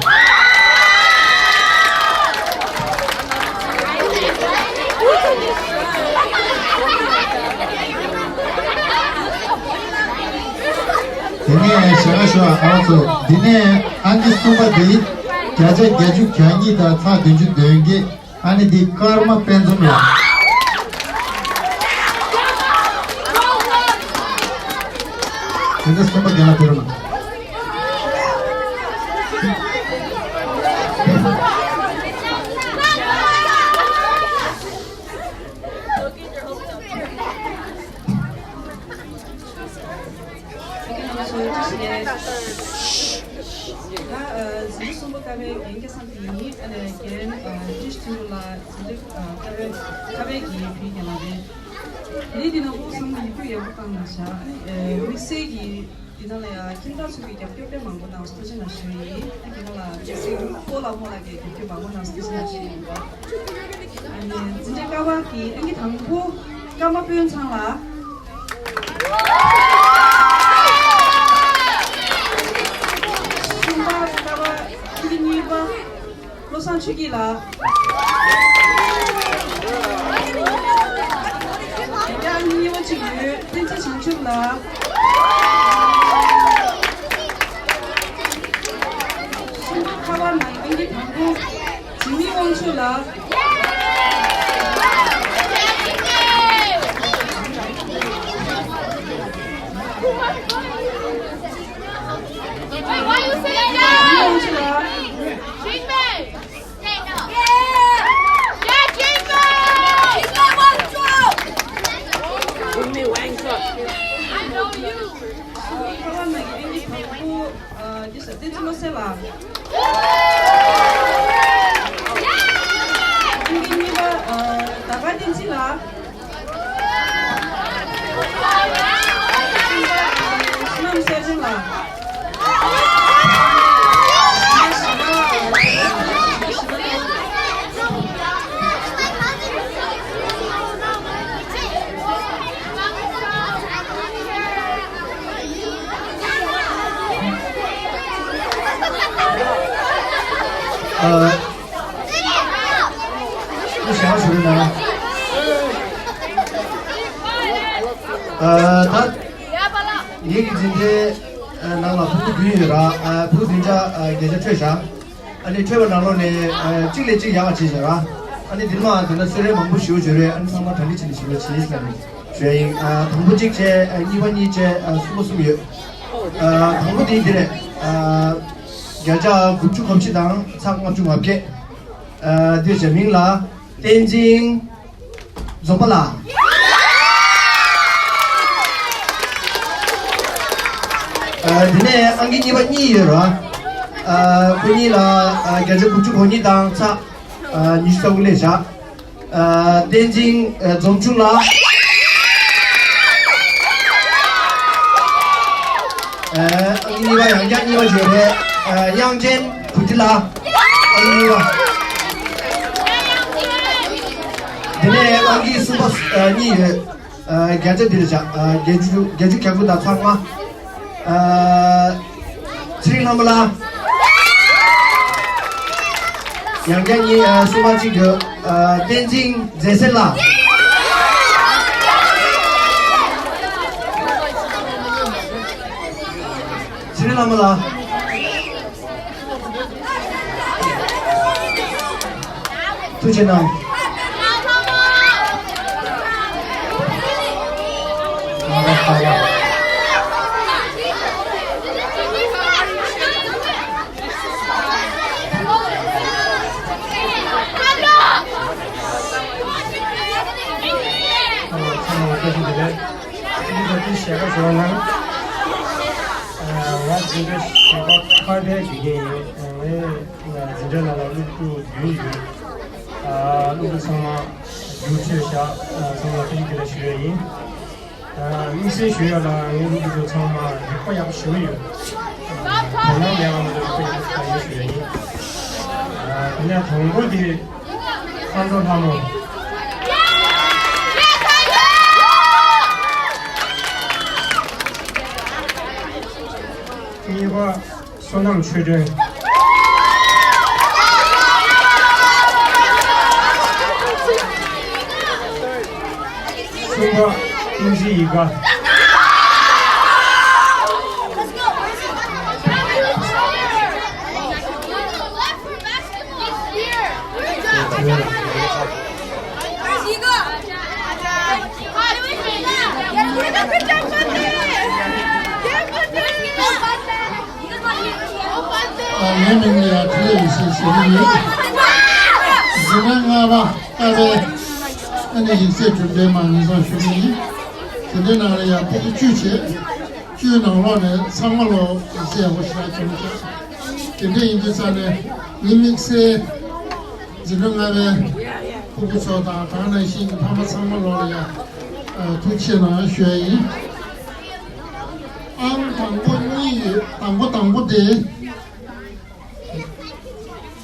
དེ་ནས་ཞལ་ཁ་ཞུ་བ་ཨ་བ་ཚོ། དེ་ནས་ཨང་ཀི་གསུམ་པ་འདི་བརྒྱ་ཆ་བརྒྱད་ཅུ་གྱ་གཉིས་དང་ཚེག་བདུན་ཅུ་དོན་བརྒྱད། ཨ་ནི་འདི་ཀརྨ་དཔལ་འཛོམས་ལགས། དེ་ནས་གསུམ་པ་རྒན་ལགས་ཕེབས་རོགས་གནང་། ད་འཛིན་གྲྭ་གསུམ་པ་ཀ་བའི་རྒན་སྐལ་བཟང་དེ་ཡིན། ཨ་ནི་རྒན་བཀྲ་ཤིས་ཕྲེང་རྒྱས་ལགས་འཛིན་གྲྭ་ཀ་བའི་ཀ་བའི་གི་བུའི་རྒན་ལགས་རེད། དེ་རིང་འདི་ནང་ཕྲུ་གུ་ཚང་མ་ཡིག་རྒྱུགས་ཡག་པོ་བཏང་གནང་ཤག་ཨ་ནི་དམིགས་བསལ་གྱི་འདི་ནང་ལ་ཡང་ཁྱིམ་བདག་ཚོ་གིས་རྒྱབ་སྐྱོར་དཔེ་མང་པོ་གནང་སོང་། ཐུགས་རྗེ་གནང་ཞུ་ཡི་ཡིན། ཨ་འདི་ནང་ལ་དམིགས་བསལ་གྱི་སྤོ་ལགས་རྨོ་ལགས་ཀྱིས་རྒྱབ་སྐྱོར་མང་པོ་གནང་སོང་། ཐུགས་རྗེ་གནང་ཞུ་ཡི་ཡིན། ཨ་ནི་འཛིན་གྲྭ་ཀ་བ་གི་ཨང་ཀི་དང་པོ་ཀརྨ་དཔོན་ཚང་ལགས། གསུམ་པ་ཀ་བ་ཨང་ཀི་གཉིས་པ་བློ་བཟང་ཆོས་སྐྱིད་ལགས། ཡང་ཨང་ཀི་གཉིས་པ་གཅིག་ཡོད། བསྟན་འཛིན་བྱང་ཆུབ་ལགས། གསུམ་པ་ཀ་བ་ནང་ཨང་ཀི་དང་པོ་འཇིགས་མེད་དབང་ཕྱུག་ལགས། Wait, why you sitting down? ཨ། ད་ངེད་ཀྱི་འཛིན་གྲྭའི་ནང་ལ་ཕྲུ་གུ་བདུན་ཡོད་ར། ཕྲུ་གུ་བདུན་ཆ་བརྒྱད་ཆ་འཕྲོད་བཞག་ཨ་ནི་འཕྲོད་པ་ནང་ལོགས་ནས་གཅིག་ལས་གཅིག་ཡག་པ་བྱེད་བཞག་ར། ཨ་ནི་འདི་མ་དེ་འདྲ་གསོལ་རས་མང་པོ་ཞུ་བརྗོད་རེད། ཨ་ནི་ཚང་མ་གྲ་སྒྲིག་བྱས་ནས་ཞུ་བ་བྱེད་ཟེར་ནས་ཞུ་ཡ་ཡིན། དང་པོ་གཅིག་བྱས། གཉིས་པ་གཉིས་བྱས། གསུམ་པ་གསུམ་ཡོད། དང་པོ་དེ་འདི་རེད། བརྒྱ་ཆ་དགུ་བཅུ་གོ་གཅིག་དང་ཚེག་ལྔ་བཅུ་ང་བརྒྱད། འདི་བྱས་མིང་ལ་བསྟན་འཛིན་འཛོམས་པ་ལགས། དེ་ནས་ཨང་ཀི་གཉིས་པ་གཉིས་ཡོད་ར། ཁོ་གཉིས་ལ་བརྒྱ་ཆ་དགུ་བཅུ་གོ་གཉིས་དང་ཚེག་ཉི་ཤུ་རྩ་དགུ་སླེབས་བཞག་བསྟན་འཛིན་འཛོམས་ཆུང་ལགས། ཨ་ནི་གཉིས་པ་ཡང་བསྐྱར་གཉིས་པ་བརྗོད་རེད། དབྱངས་ཅན་བུ་ཁྲིད་ལགས། ཨ་ནི་གཉིས་པ། དེ་ནས་ཨང་ཀི་གསུམ་པ་གཉིས་ཡོད། བརྒྱ་ཆ་འདིར་བཞག་བརྒྱད་ཅུ་བརྒྱད་ཅུ་གྱ་དགུ་དང་ཚེག་ལྔ། ཚེ་རིང་ལྷ་མོ་ལགས། ཡང་བསྐྱར་གཉིས། གསུམ་པ་གཅིག་ཡོད། བསྟན་འཛིན་མཛེས་སེར་ལགས། ཚེ་རིང་ལྷ་མོ་ལགས། ཐུགས་རྗེ་གནང་། ང་རང་ཁ་ཡ། ཞལ་ཁ་བཞག་ན། ང་འཛིན་གྲྭ་བཞི་པ་ཁ་པའི་དགེ་རྒན་ཡིན། ངས་འཛིན་གྲྭ་ནང་ལ་སློབ་ཕྲུག་བདུན་ཡོད། སློབ་ཕྲུག་ཚང་མ་རྒྱུགས་སྤྲོད་བཞག་ཚང་མ་ཐུགས་རྗེ་ཆེ་ཞུ་ཡ་ཡིན། དམིགས་བསལ་ཞུ་ཡ་ལ་ངའི་སློབ་ཕྲུག་ཚོ་ཚང་མ་རིག་པ་ཡག་པོ་ཞེ་པོ་ཡོད། དོ་སྣང་མེད་པ་མ་གཏོགས་རིག་པ་ཡག་པོ་ཞེ་པོ་ཡོད་ཞུ་ཡ་ཡིན། དེ་ནས་དང་པོ་དེ། མཁའ་འགྲོ་ལྷ་མོ། གཉིས་པ་བསོད་ནམས་ཆོས་སྒྲོན། གསུམ་པ་ཀུན་གཟིགས་ཡིད་དགའ། ངའི་མིང་ལ་ཡང་འཕྲིན་ལས་ཡེ་ཤེས་ཟེར་གྱི་ཡིན། འཛིན་གྲྭ་ལྔ་པ་ཀ་པའི་ཨ་ནི་ཡིག་ཚད་གྲུབ་འབྲས་མ་ངེས་སང་ཞུ་གི་ཡིན། དེ་འདྲའི་ནང་ལ་ཡང་ཕྲུ་གུ་བཅུ་བྱས། བཅུའི་ནང་ལོགས་ནས་ཚང་མ་ལོ་ཡིག་ཚད་ཡག་པོ་ཞེ་དྲག་བྱུང་ཤག་དེ་འདྲ་ཡིན་དུས་ཙང་ནས་ངའི་དམིགས་བསལ་འཛིན་གྲྭ་ལྔ་པའི་ཕྲུ་གུ་ཚོ་དང་དེ་ནང་བཞིན་གྱི་ཕ་མ་ཚང་མ་ལོ་ལ་ཡང་ཐུགས་རྗེ་གནང་ཞུ་ཡ་ཡིན། ཨང་དང་པོ་གཉིས་ཡོད། དང་པོ་དང་པོ་དེ།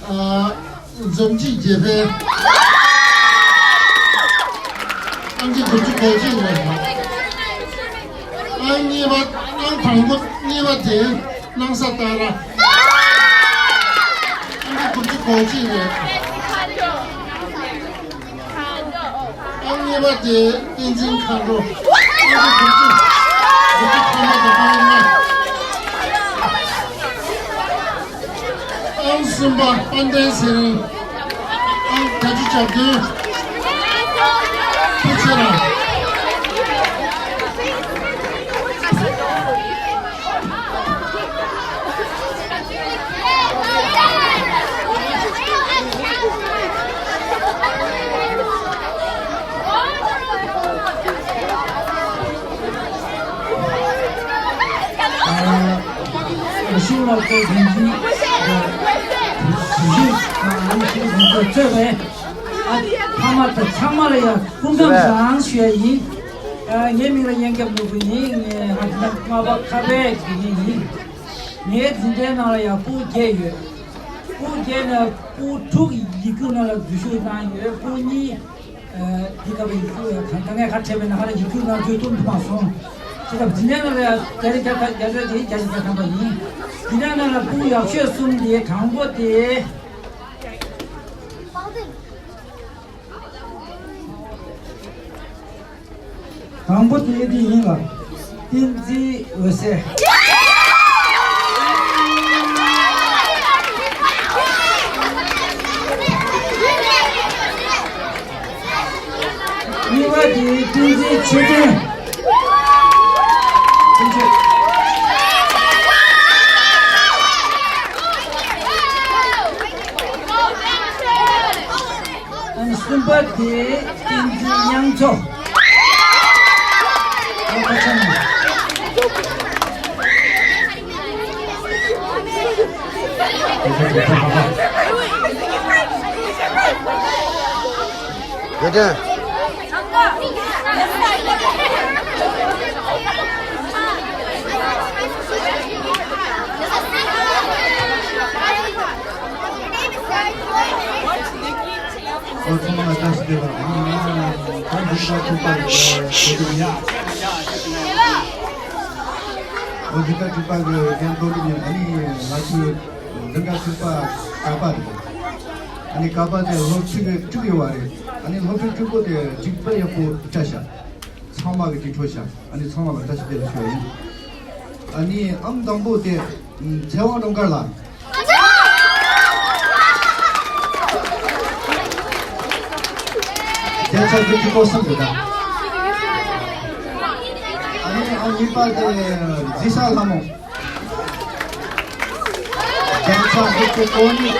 ཨ། འཛོམས་སྐྱིད་རྒྱལ་འཕེལ། ཨང་ཀི་དགུ་བཅུ་གོ་གཅིག་རེད། ཨང་གཉིས་པ། ཨང་དང་པོ་གཉིས་པ་དེ་སྣང་ས་ཏཱ་ར། ཨང་ཀི་དགུ་བཅུ་གོ་གཅིག་རེད། ཨང་གཉིས་པ་དེ་བསྟན་འཛིན་མཁའ་འགྲོ། ཨང་ཀི་དགུ་བཅུ། དགུ་བཅུ་ཐམ་པ་དང་པོ་ལྔ། ཨང་གསུམ་པ་དཔལ་ལྡན་ཚེ་རིང་། ཨང་བརྒྱད་ཅུ་གྱ་བདུན། ཐུགས་རྗེ་གནང་། ཨ། ཤིང་ལ་ལྟོས་དོན་གྱི་གཞི་ཨ་ནི་ཤིང་དོན་གྱི་རྩོད་པས། ཨ། ཕ་མ་དང་ཚང་མ་ལ་ཡང་སྐུ་ཁམས་བཟང་ཞུ་ཡ་ཡིན། ཨ། ངའི་མིང་ལ་སྙན་སྐྱབས་ནོར་བུ་ཡིན། ངས་ཧ་ཅང་ལྔ་པ་ཁ་པའི་དགེ་རྒན་ཡིན། ངའི་འཛིན་གྲྭའི་ནང་ལ་ཡང་ཕྲུ་གུ་བརྒྱད་ཡོད། ཕྲུ་གུ་བརྒྱད་ནས་ཕྲུ་གུ་དྲུག་ཡིག་རྒྱུགས་ནང་ལ་འཛུལ་ཞུགས་གནང་ཡོད། ཕྲུ་གུ་གཉིས། ཨ། འདི་ག་བའི་ཡིག་རྒྱུགས་ཡང་ད་ངས་ཁ་བྲལ་བའི་ནང་ལ་ཡིག་རྒྱུགས་ནང་འཛུལ་ཐུབ་མ་སོང་། དེ་སྐབས་འཛིན་གྲྭའི་ནང་ལ་ཡང་བརྒྱ་ཆ་བརྒྱ་ཐམ་བརྒྱ་ཆ་དེ་བརྒྱ་ཆ་བརྒྱ་ཐམ་པ་ཡིན། འཛིན་གྲྭའི་ནང་ལ་ཕྲུ་གུ་ཡག་ཤོས་གསུམ་དེ་དང་པོ་དེ། དང་པོ་དེ་འདི་ཡིན་ལ། བསྟན་འཛིན་འོད་ཟེར། གཉིས་པ་དེ་བསྟན་འཛིན་ཆོས་སྒྲོན། ཨ་ནི་གསུམ་པ་དེ་བསྟན་འཛིན་དབྱངས་མཚོ། ཨ་ཁ་ཆང་། རྒྱལ་ལྡན། ཨོ། ཚང་མ་བཀྲ་ཤིས་བདེ་ལེགས། ཨ་ནི་ང་ད་འདི་ག་ཐུག་པ་གི་གོ་སྒྲིག་ཡིན། ཨོ། འདི་ག་ཐུག་པ་གི་རྒན་དོ་ལུ་ཡིན། ཨ་ནི་ང་ཚོའི་འདི་ག་ཐུག་པ་ཀ་པ་རེད། ཨ་ནི་ཀ་པ་དེ་སློབ་ཕྲུག་གི་དྲུག་ཡོད་པ་རེད། ཨ་ནི་སློབ་ཕྲུག་དྲུག་པོ་དེ་གཅིག་པ་ཡག་པོ་བཀྲ་ཤག་ཚང་མ་གི་དྲིན་ཐོབ་ཤག་ཨ་ནི་ཚང་མ་ལ་བཀྲ་ཤིས་བདེ་ལེགས་ཞུ་ཡ་ཡིན། ཨ་ནི་ཨང་དང་པོ་དེ་ཚེ་དབང་ཀློང་དཀར་ལགས། བརྒྱ་ཆ་དགུ་བཅུ་གོ་གསུམ་རེད་ད། ཨ་ནི་ཨང་གཉིས་པ་དེ་རྫི་ས་ལྷ་མོ། བརྒྱ་ཆ་དགུ་བཅུ་གོ་གཉིས།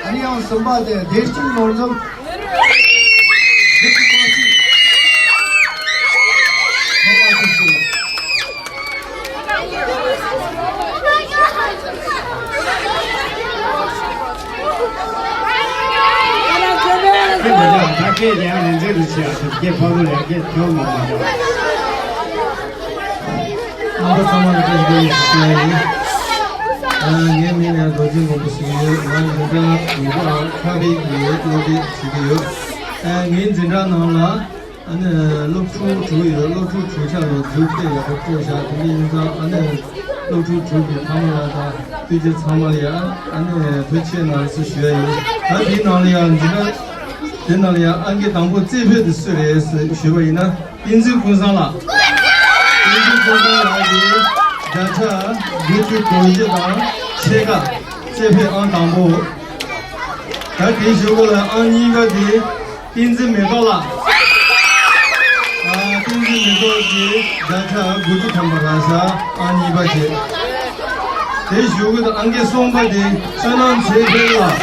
ཨ་ནི་ དབྱངས་གསུམ་པ་དེ་བདེ་སྐྱིད་ནོར་འཛོམས། ཁྱེད་མ་ཇག་ད་སྐད་ཡང་ལན་འཛེར་རུ་ཆེ་ཨ་ཐུབ་སྐད་ཕ་རོལ་ཡ་སྐད་ཐོན་མ་མ་ཇག་རྣམ་པ་ཚང་མ་ལ་བཀྲ་ཤིས་བདེ་ལེགས་ཞུ་ཡ་ཡིན། ཨ་ངའི་མིང་ལ་རྡོ་རྗེ་མགོན་པོ་ཟེར་གྱི་ཡོད། ང་འཛིན་གྲྭ་ཉི་ཤུ་པ་ཁ་རིག་གི་སློབ་ཁྲིད་བྱེད་ཀྱི་ཡོད། ཨ་ངའི་འཛིན་གྲྭ་ནང་ལ་ཨ་ནི་སློབ་ཕྲུག་དྲུག་ཡོད། སློབ་ཕྲུག་དྲུག་ཆ་ལ་རྫུ་སྐད་ཡག་པོ་སྤྲོད་བཞག་དེ་འདྲ་ཡིན་ཙང་ཨ་ནི་སློབ་ཕྲུག་དྲུག་གི་ཕ་མ་ལགས་དང་སྤུན་མཆེད་ཚང་མ་ལ་ཡང་ཨ་ནི་ཐུགས་རྗེ་གནང་ཞེས་ཞུ་ཡ་ཡིན། ད་དེའི་ནང་ལ་ཡང་འཛིན་གྲྭ་དེ་ནང་ལ་ཡང་ཨང་ཀི་དང་པོ་རྩེ་ཕུད་དེ་སུ་རེད་ཞུས་པ་ཡིན་ན། བསྟན་འཛིན་ཀུན་བཟང་ལགས། བསྟན་འཛིན་ཀུན་བཟང་ལགས་ཀྱིས་བརྒྱ་ཆ་དགུ་བཅུ་གོ་བཞི་དང་ཕྱེད་ཀ་རྩེ་ཕུད་ཨང་དང་པོ། ད་དེའི་གཞུག་གུ་ལ་ཨང་གཉིས་པ་དེ་བསྟན་འཛིན་མེ་ཏོག་ལགས། ཨ་བསྟན་འཛིན་མེ་ཏོག་གིས་བརྒྱ་ཆ་དགུ་བཅུ་ཐམ་པ་རག་ཤག་ཨང་གཉིས་པ་བྱས། དེའི་གཞུག་གུ་དུ་ཨང་ཀི་གསུམ་པ་དེ་བསོད་ནམས་ཚེ་འཕེལ་ལགས།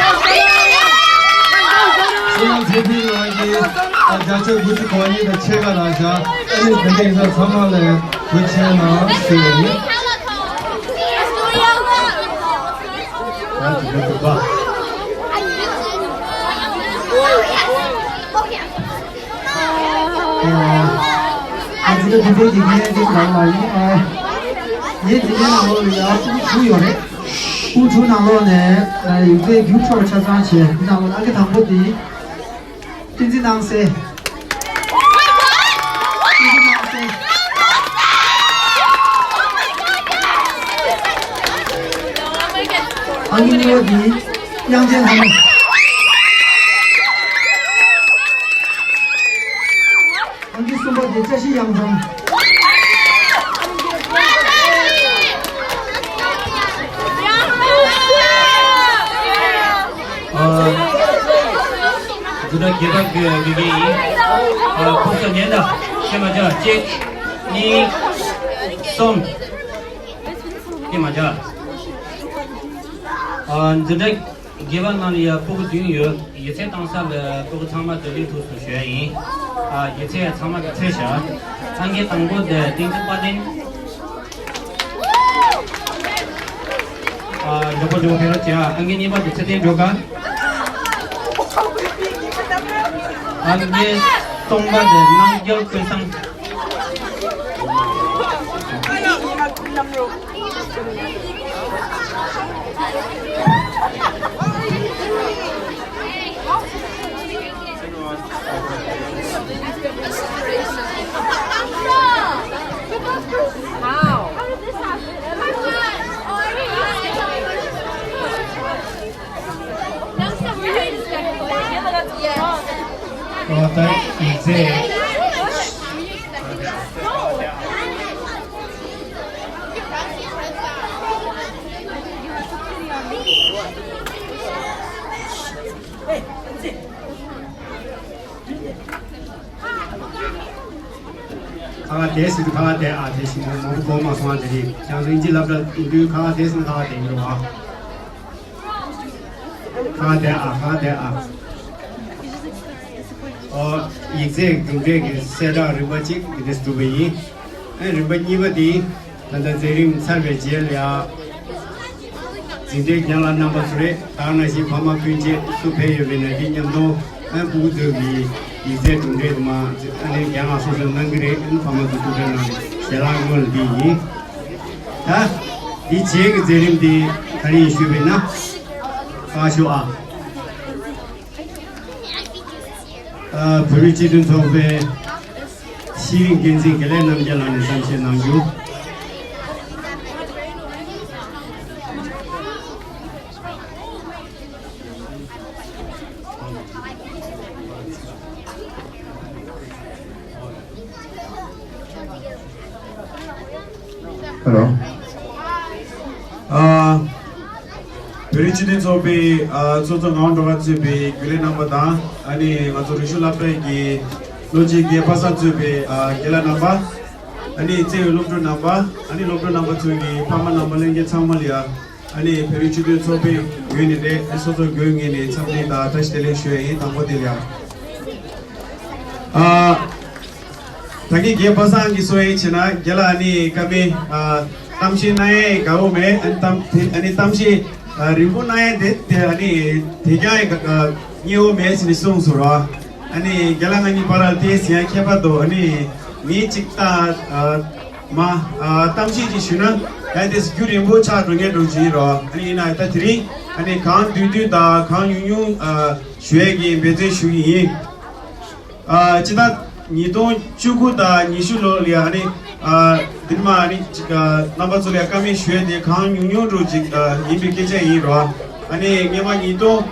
བསོད་ནམས་ཚེ་འཕེལ་ལགས་ཀྱིས་ཨ་བརྒྱ་ཆ་དགུ་བཅུ་གོ་གཉིས་དང་ཕྱེད་ཀ་རག་ཤག་ཨ་ནི་དེ་འདྲ་ཡིན་ཙང་ཚང་མ་ལ་ཐུགས་རྗེ་ཆེ་གནང་ཞུ་ཡ་ཡིན། ད་དེ་འདྲ་འདུག་པ། ཨ་ཙི་ལ་དེ་འདྲའི་དགེ་རྒན་དེ་གང་མ་ཡིན། ཨ་ངའི་དགེ་རྒན་ནང་ལོགས་ལ་ཡང་དབུ་དྲུག་ཡོད་རེད། དབུ་དྲུག་ནང་ལོགས་ནས་ཡིག་ཚད་རྒྱུགས་ཆོག་ཆ་ཚང་བྱས། དེ་ནང་ལོགས་ཨང་ཀི་དང་པོ་དེ། བསྟན་འཛིན་སྣང་གསལ། བསྟན་འཛིན་སྣང་གསལ། ཨང་ཀི་གཉིས་པ་དེ་དབྱངས་ཅན་ལྷ་མོ། ཨང་ཀི་གསུམ་པ་དེ་བཀྲ་ཤིས་གཡང་འཛོམས། ཨ། འཛིན་གྲྭ་བརྒྱད་པ་གི་དགེ་རྒན་ཡིན། ཨ། ཁོང་ཚོ་ཉན་དང་། སྐད་མ་རྒྱག་གཅིག་གཉིས། གསུམ། སྐད་མ་རྒྱག་ཨ། འཛིན་གྲྭ་བརྒྱད་པ་ནང་ལ་ཡ་སྤུ་གུ་བདུན་ཡོད། ཡིག་ཚད་བཏང་ས་ལ་སྤུ་གུ་ཚང་མ་དེ་ལས་ཐུགས་སུ་ཞུ་ཡ་ཡིན། ཨ། ཡིག་ཚད་ཚང་མ་གི་འཕྲོད་བཞག་ཨང་ཀི་དང་པོ་དེ་བསྟན་འཛིན་དཔལ་ལྡན། ཨ། མགྱོགས་པོ་མགྱོགས་པོ་ཕེབས་རོགས་བྱེད་ཨ། ཨང་ཀི་གཉིས་པ་དེ་ཚེ་བརྟན་སྒྲོལ་དཀར། ཨང་ཀི་གསུམ་པ་དེ་རྣམ་རྒྱལ་ཀུན་བཟང་། ཨོ་ད་ཡིག་ཚད། ཁ་ཁ་བསྡད་ཟེར་དུས་ཁ་ཁ་བསྡད་ཨ། དེ་བཞིན་མང་པོ་གོ་མ་སོང་ཨ། དེ་རིང་ཁྱེད་རང་ཚོ་ཨིན་ཇི་སློབ་གྲྭ་ཡིན་དུས་ཁ་ཁ་བསྡད་ཟེར་ན་ཁ་ཁ་བསྡད་ཡིན་རོགས་ཨ། ཁ་ཁ་བསྡད་ཨ། ཁ་ཁ་བསྡད་ཨ། ཨོ། ཡིག་ཚད་གྲུབ་འབྲས་ཀྱི་གསལ་བསྒྲགས་རིམ་པ་གཅིག་འདི་འདྲས་གྲུབ་པ་ཡིན། ཨ། རིམ་པ་གཉིས་པ་དེ་ད་ལྟ་མཛད་རིམ་ཚར་བའི་རྗེས་ལ་ཡ། འཛིན་གྲྭའི་རྒན་ལགས་རྣམ་པ་ཚོ་རེད། ད་ག་ནང་བཞིན་ཕ་མ་སྤུན་མཆེད་སུ་ཕེབས་ཡོད་པའི་ནང་དེ་མཉམ་དུ་ཨ་སྤུ་གུ་ཚོ་གི་ཡིག་ཚད་གྲུབ་འབྲས་དུ་མ་ཨ་ནི་རྒན་ལགས་སོ་སོས་གནང་གི་རེད། ཨ་ནི་ཕ་མ་ཚོ་ཐུགས་ཁྲལ་གནང་རེད། ཞལ་ལག་སྔོན་ལ་འདི་ཡིན། ད་འདི་རྗེས་ཀྱི་མཛད་རིམ་འདི་ག་རེ་ཡིན་ཞུས་པས་ན། ཁ་ཤོ་ཨ། ཨ། བོད་རིགས་སྤྱི་མཐུན་ཚོགས་པའི་ཤེས་རིག་འགན་འཛིན་དགེ་ལེགས་རྣམ་རྒྱལ་ལགས་ནས་གཏམ་བཤད་གནང་རྒྱུ། ཧེ་ལོ། ཨ། བོད་རིགས་སྤྱི་མཐུན་ཚོགས་པའི་ཨ་ཚོགས་གཙོ་ངག་དབང་སྒྲོལ་དཀར་གཙོས་པའི་དགེ་ལས་རྣམ་པ་དང་། ཨ་ནི་ང་ཚོ་རིག་གཞུང་སློབ་གྲྭའི་གི་བློ་སྤྱི་རྒན་པ་སངས་གཙོས་པའི་ཨ་རྒན་ལགས་རྣམ་པ། ཨ་ནི་བརྩེ་བའི་སློབ་ཕྲུག་རྣམ་པ། ཨ་ནི་སློབ་ཕྲུག་རྣམ་པ་ཚོའི་གི་ཕ་མ་རྣམ་པ་ལྷན་རྒྱས་ཚང་མ་ལ་ཡ། ཨ་ནི་བོད་རིགས་སྤྱི་མཐུན་ཚོགས་པའི་ངོས་ནས་རེད། ཨ་སོ་སོ་སྒོའི་ངོས་ནས་འཚམས་འདྲི་དང་བཀྲ་ཤིས་བདེ་ལེགས་ཞུ་ཡ་ཡིན། དང་པོ་དེ་ལ་ཡ། ཨ། ད་གིན་རྒན་པ་སངས་ཀྱིས་གསུང་ཡ་བྱས་ན་རྒན་ལགས་ཨ་ནི་བཀའ་མོལ་ཨ་གཏམ་བཤད་གནང་ཡ་དགའ་བོ་མེད། ཨ་ནི་གཏམ་དེ་ཨ་ནི་གཏམ་བཤད་ཨ་རིང་པོ་གནང་ཡ་དེ་དེ་ཨ་ནི་དེ་ཀྱང་ཡ་དགའ་ཨ་མཉེས་པོ་མེད་ཟེར་ནས་གསུངས་སོང་ར། ཨ་ནི་རྒན་ལགས་ང་གཉིས་བར་ལ་དེ་ཟེར་ཡ་ཁྱད་པར་འདུག་ཨ་ནི་ངས་ཅིག་ད་ཨ་མ་ཨ་གཏམ་བཤད་ཅིག་ཞུས་ན་ཡང་དེ་རྒྱུན་རིང་པོ་ཆགས་འགྲོ་མཁན་འདྲ་ཅིག་ཡིན་ར། ཨ་ནི་ཡིན་ན་ད་དེ་རིང་ཨ་ནི་གང་བསྡུས་བསྡུས་དང་གང་ཉུང་ཉུང་ཨ་ཞུ་ཡས་ཀྱི་འབད་བརྩོན་ཞུ་གི་ཡིན། ཨ་སྤྱིར་བཏང་ཉིས་སྟོང་བཅུ་དགུ་དང་ཉི་ཤུ་ལོ་ལ་ཡ་ཨ་ནི་ཨ་འདིར་མ་ཨ་ནི་ཅིག་ཨ་རྣམ་པ་ཚོ་ལ་ཡ་བཀའ་མོལ་ཞུ་ཡས་དེ་གང་ཉུང་ཉུང་འདྲ་ཅིག་ཨ་ཡིན་པའི་སྐད་ཆ་ཡིན་ར། ཨ་ནི་སྔོན་མ་ཉིས་སྟོང་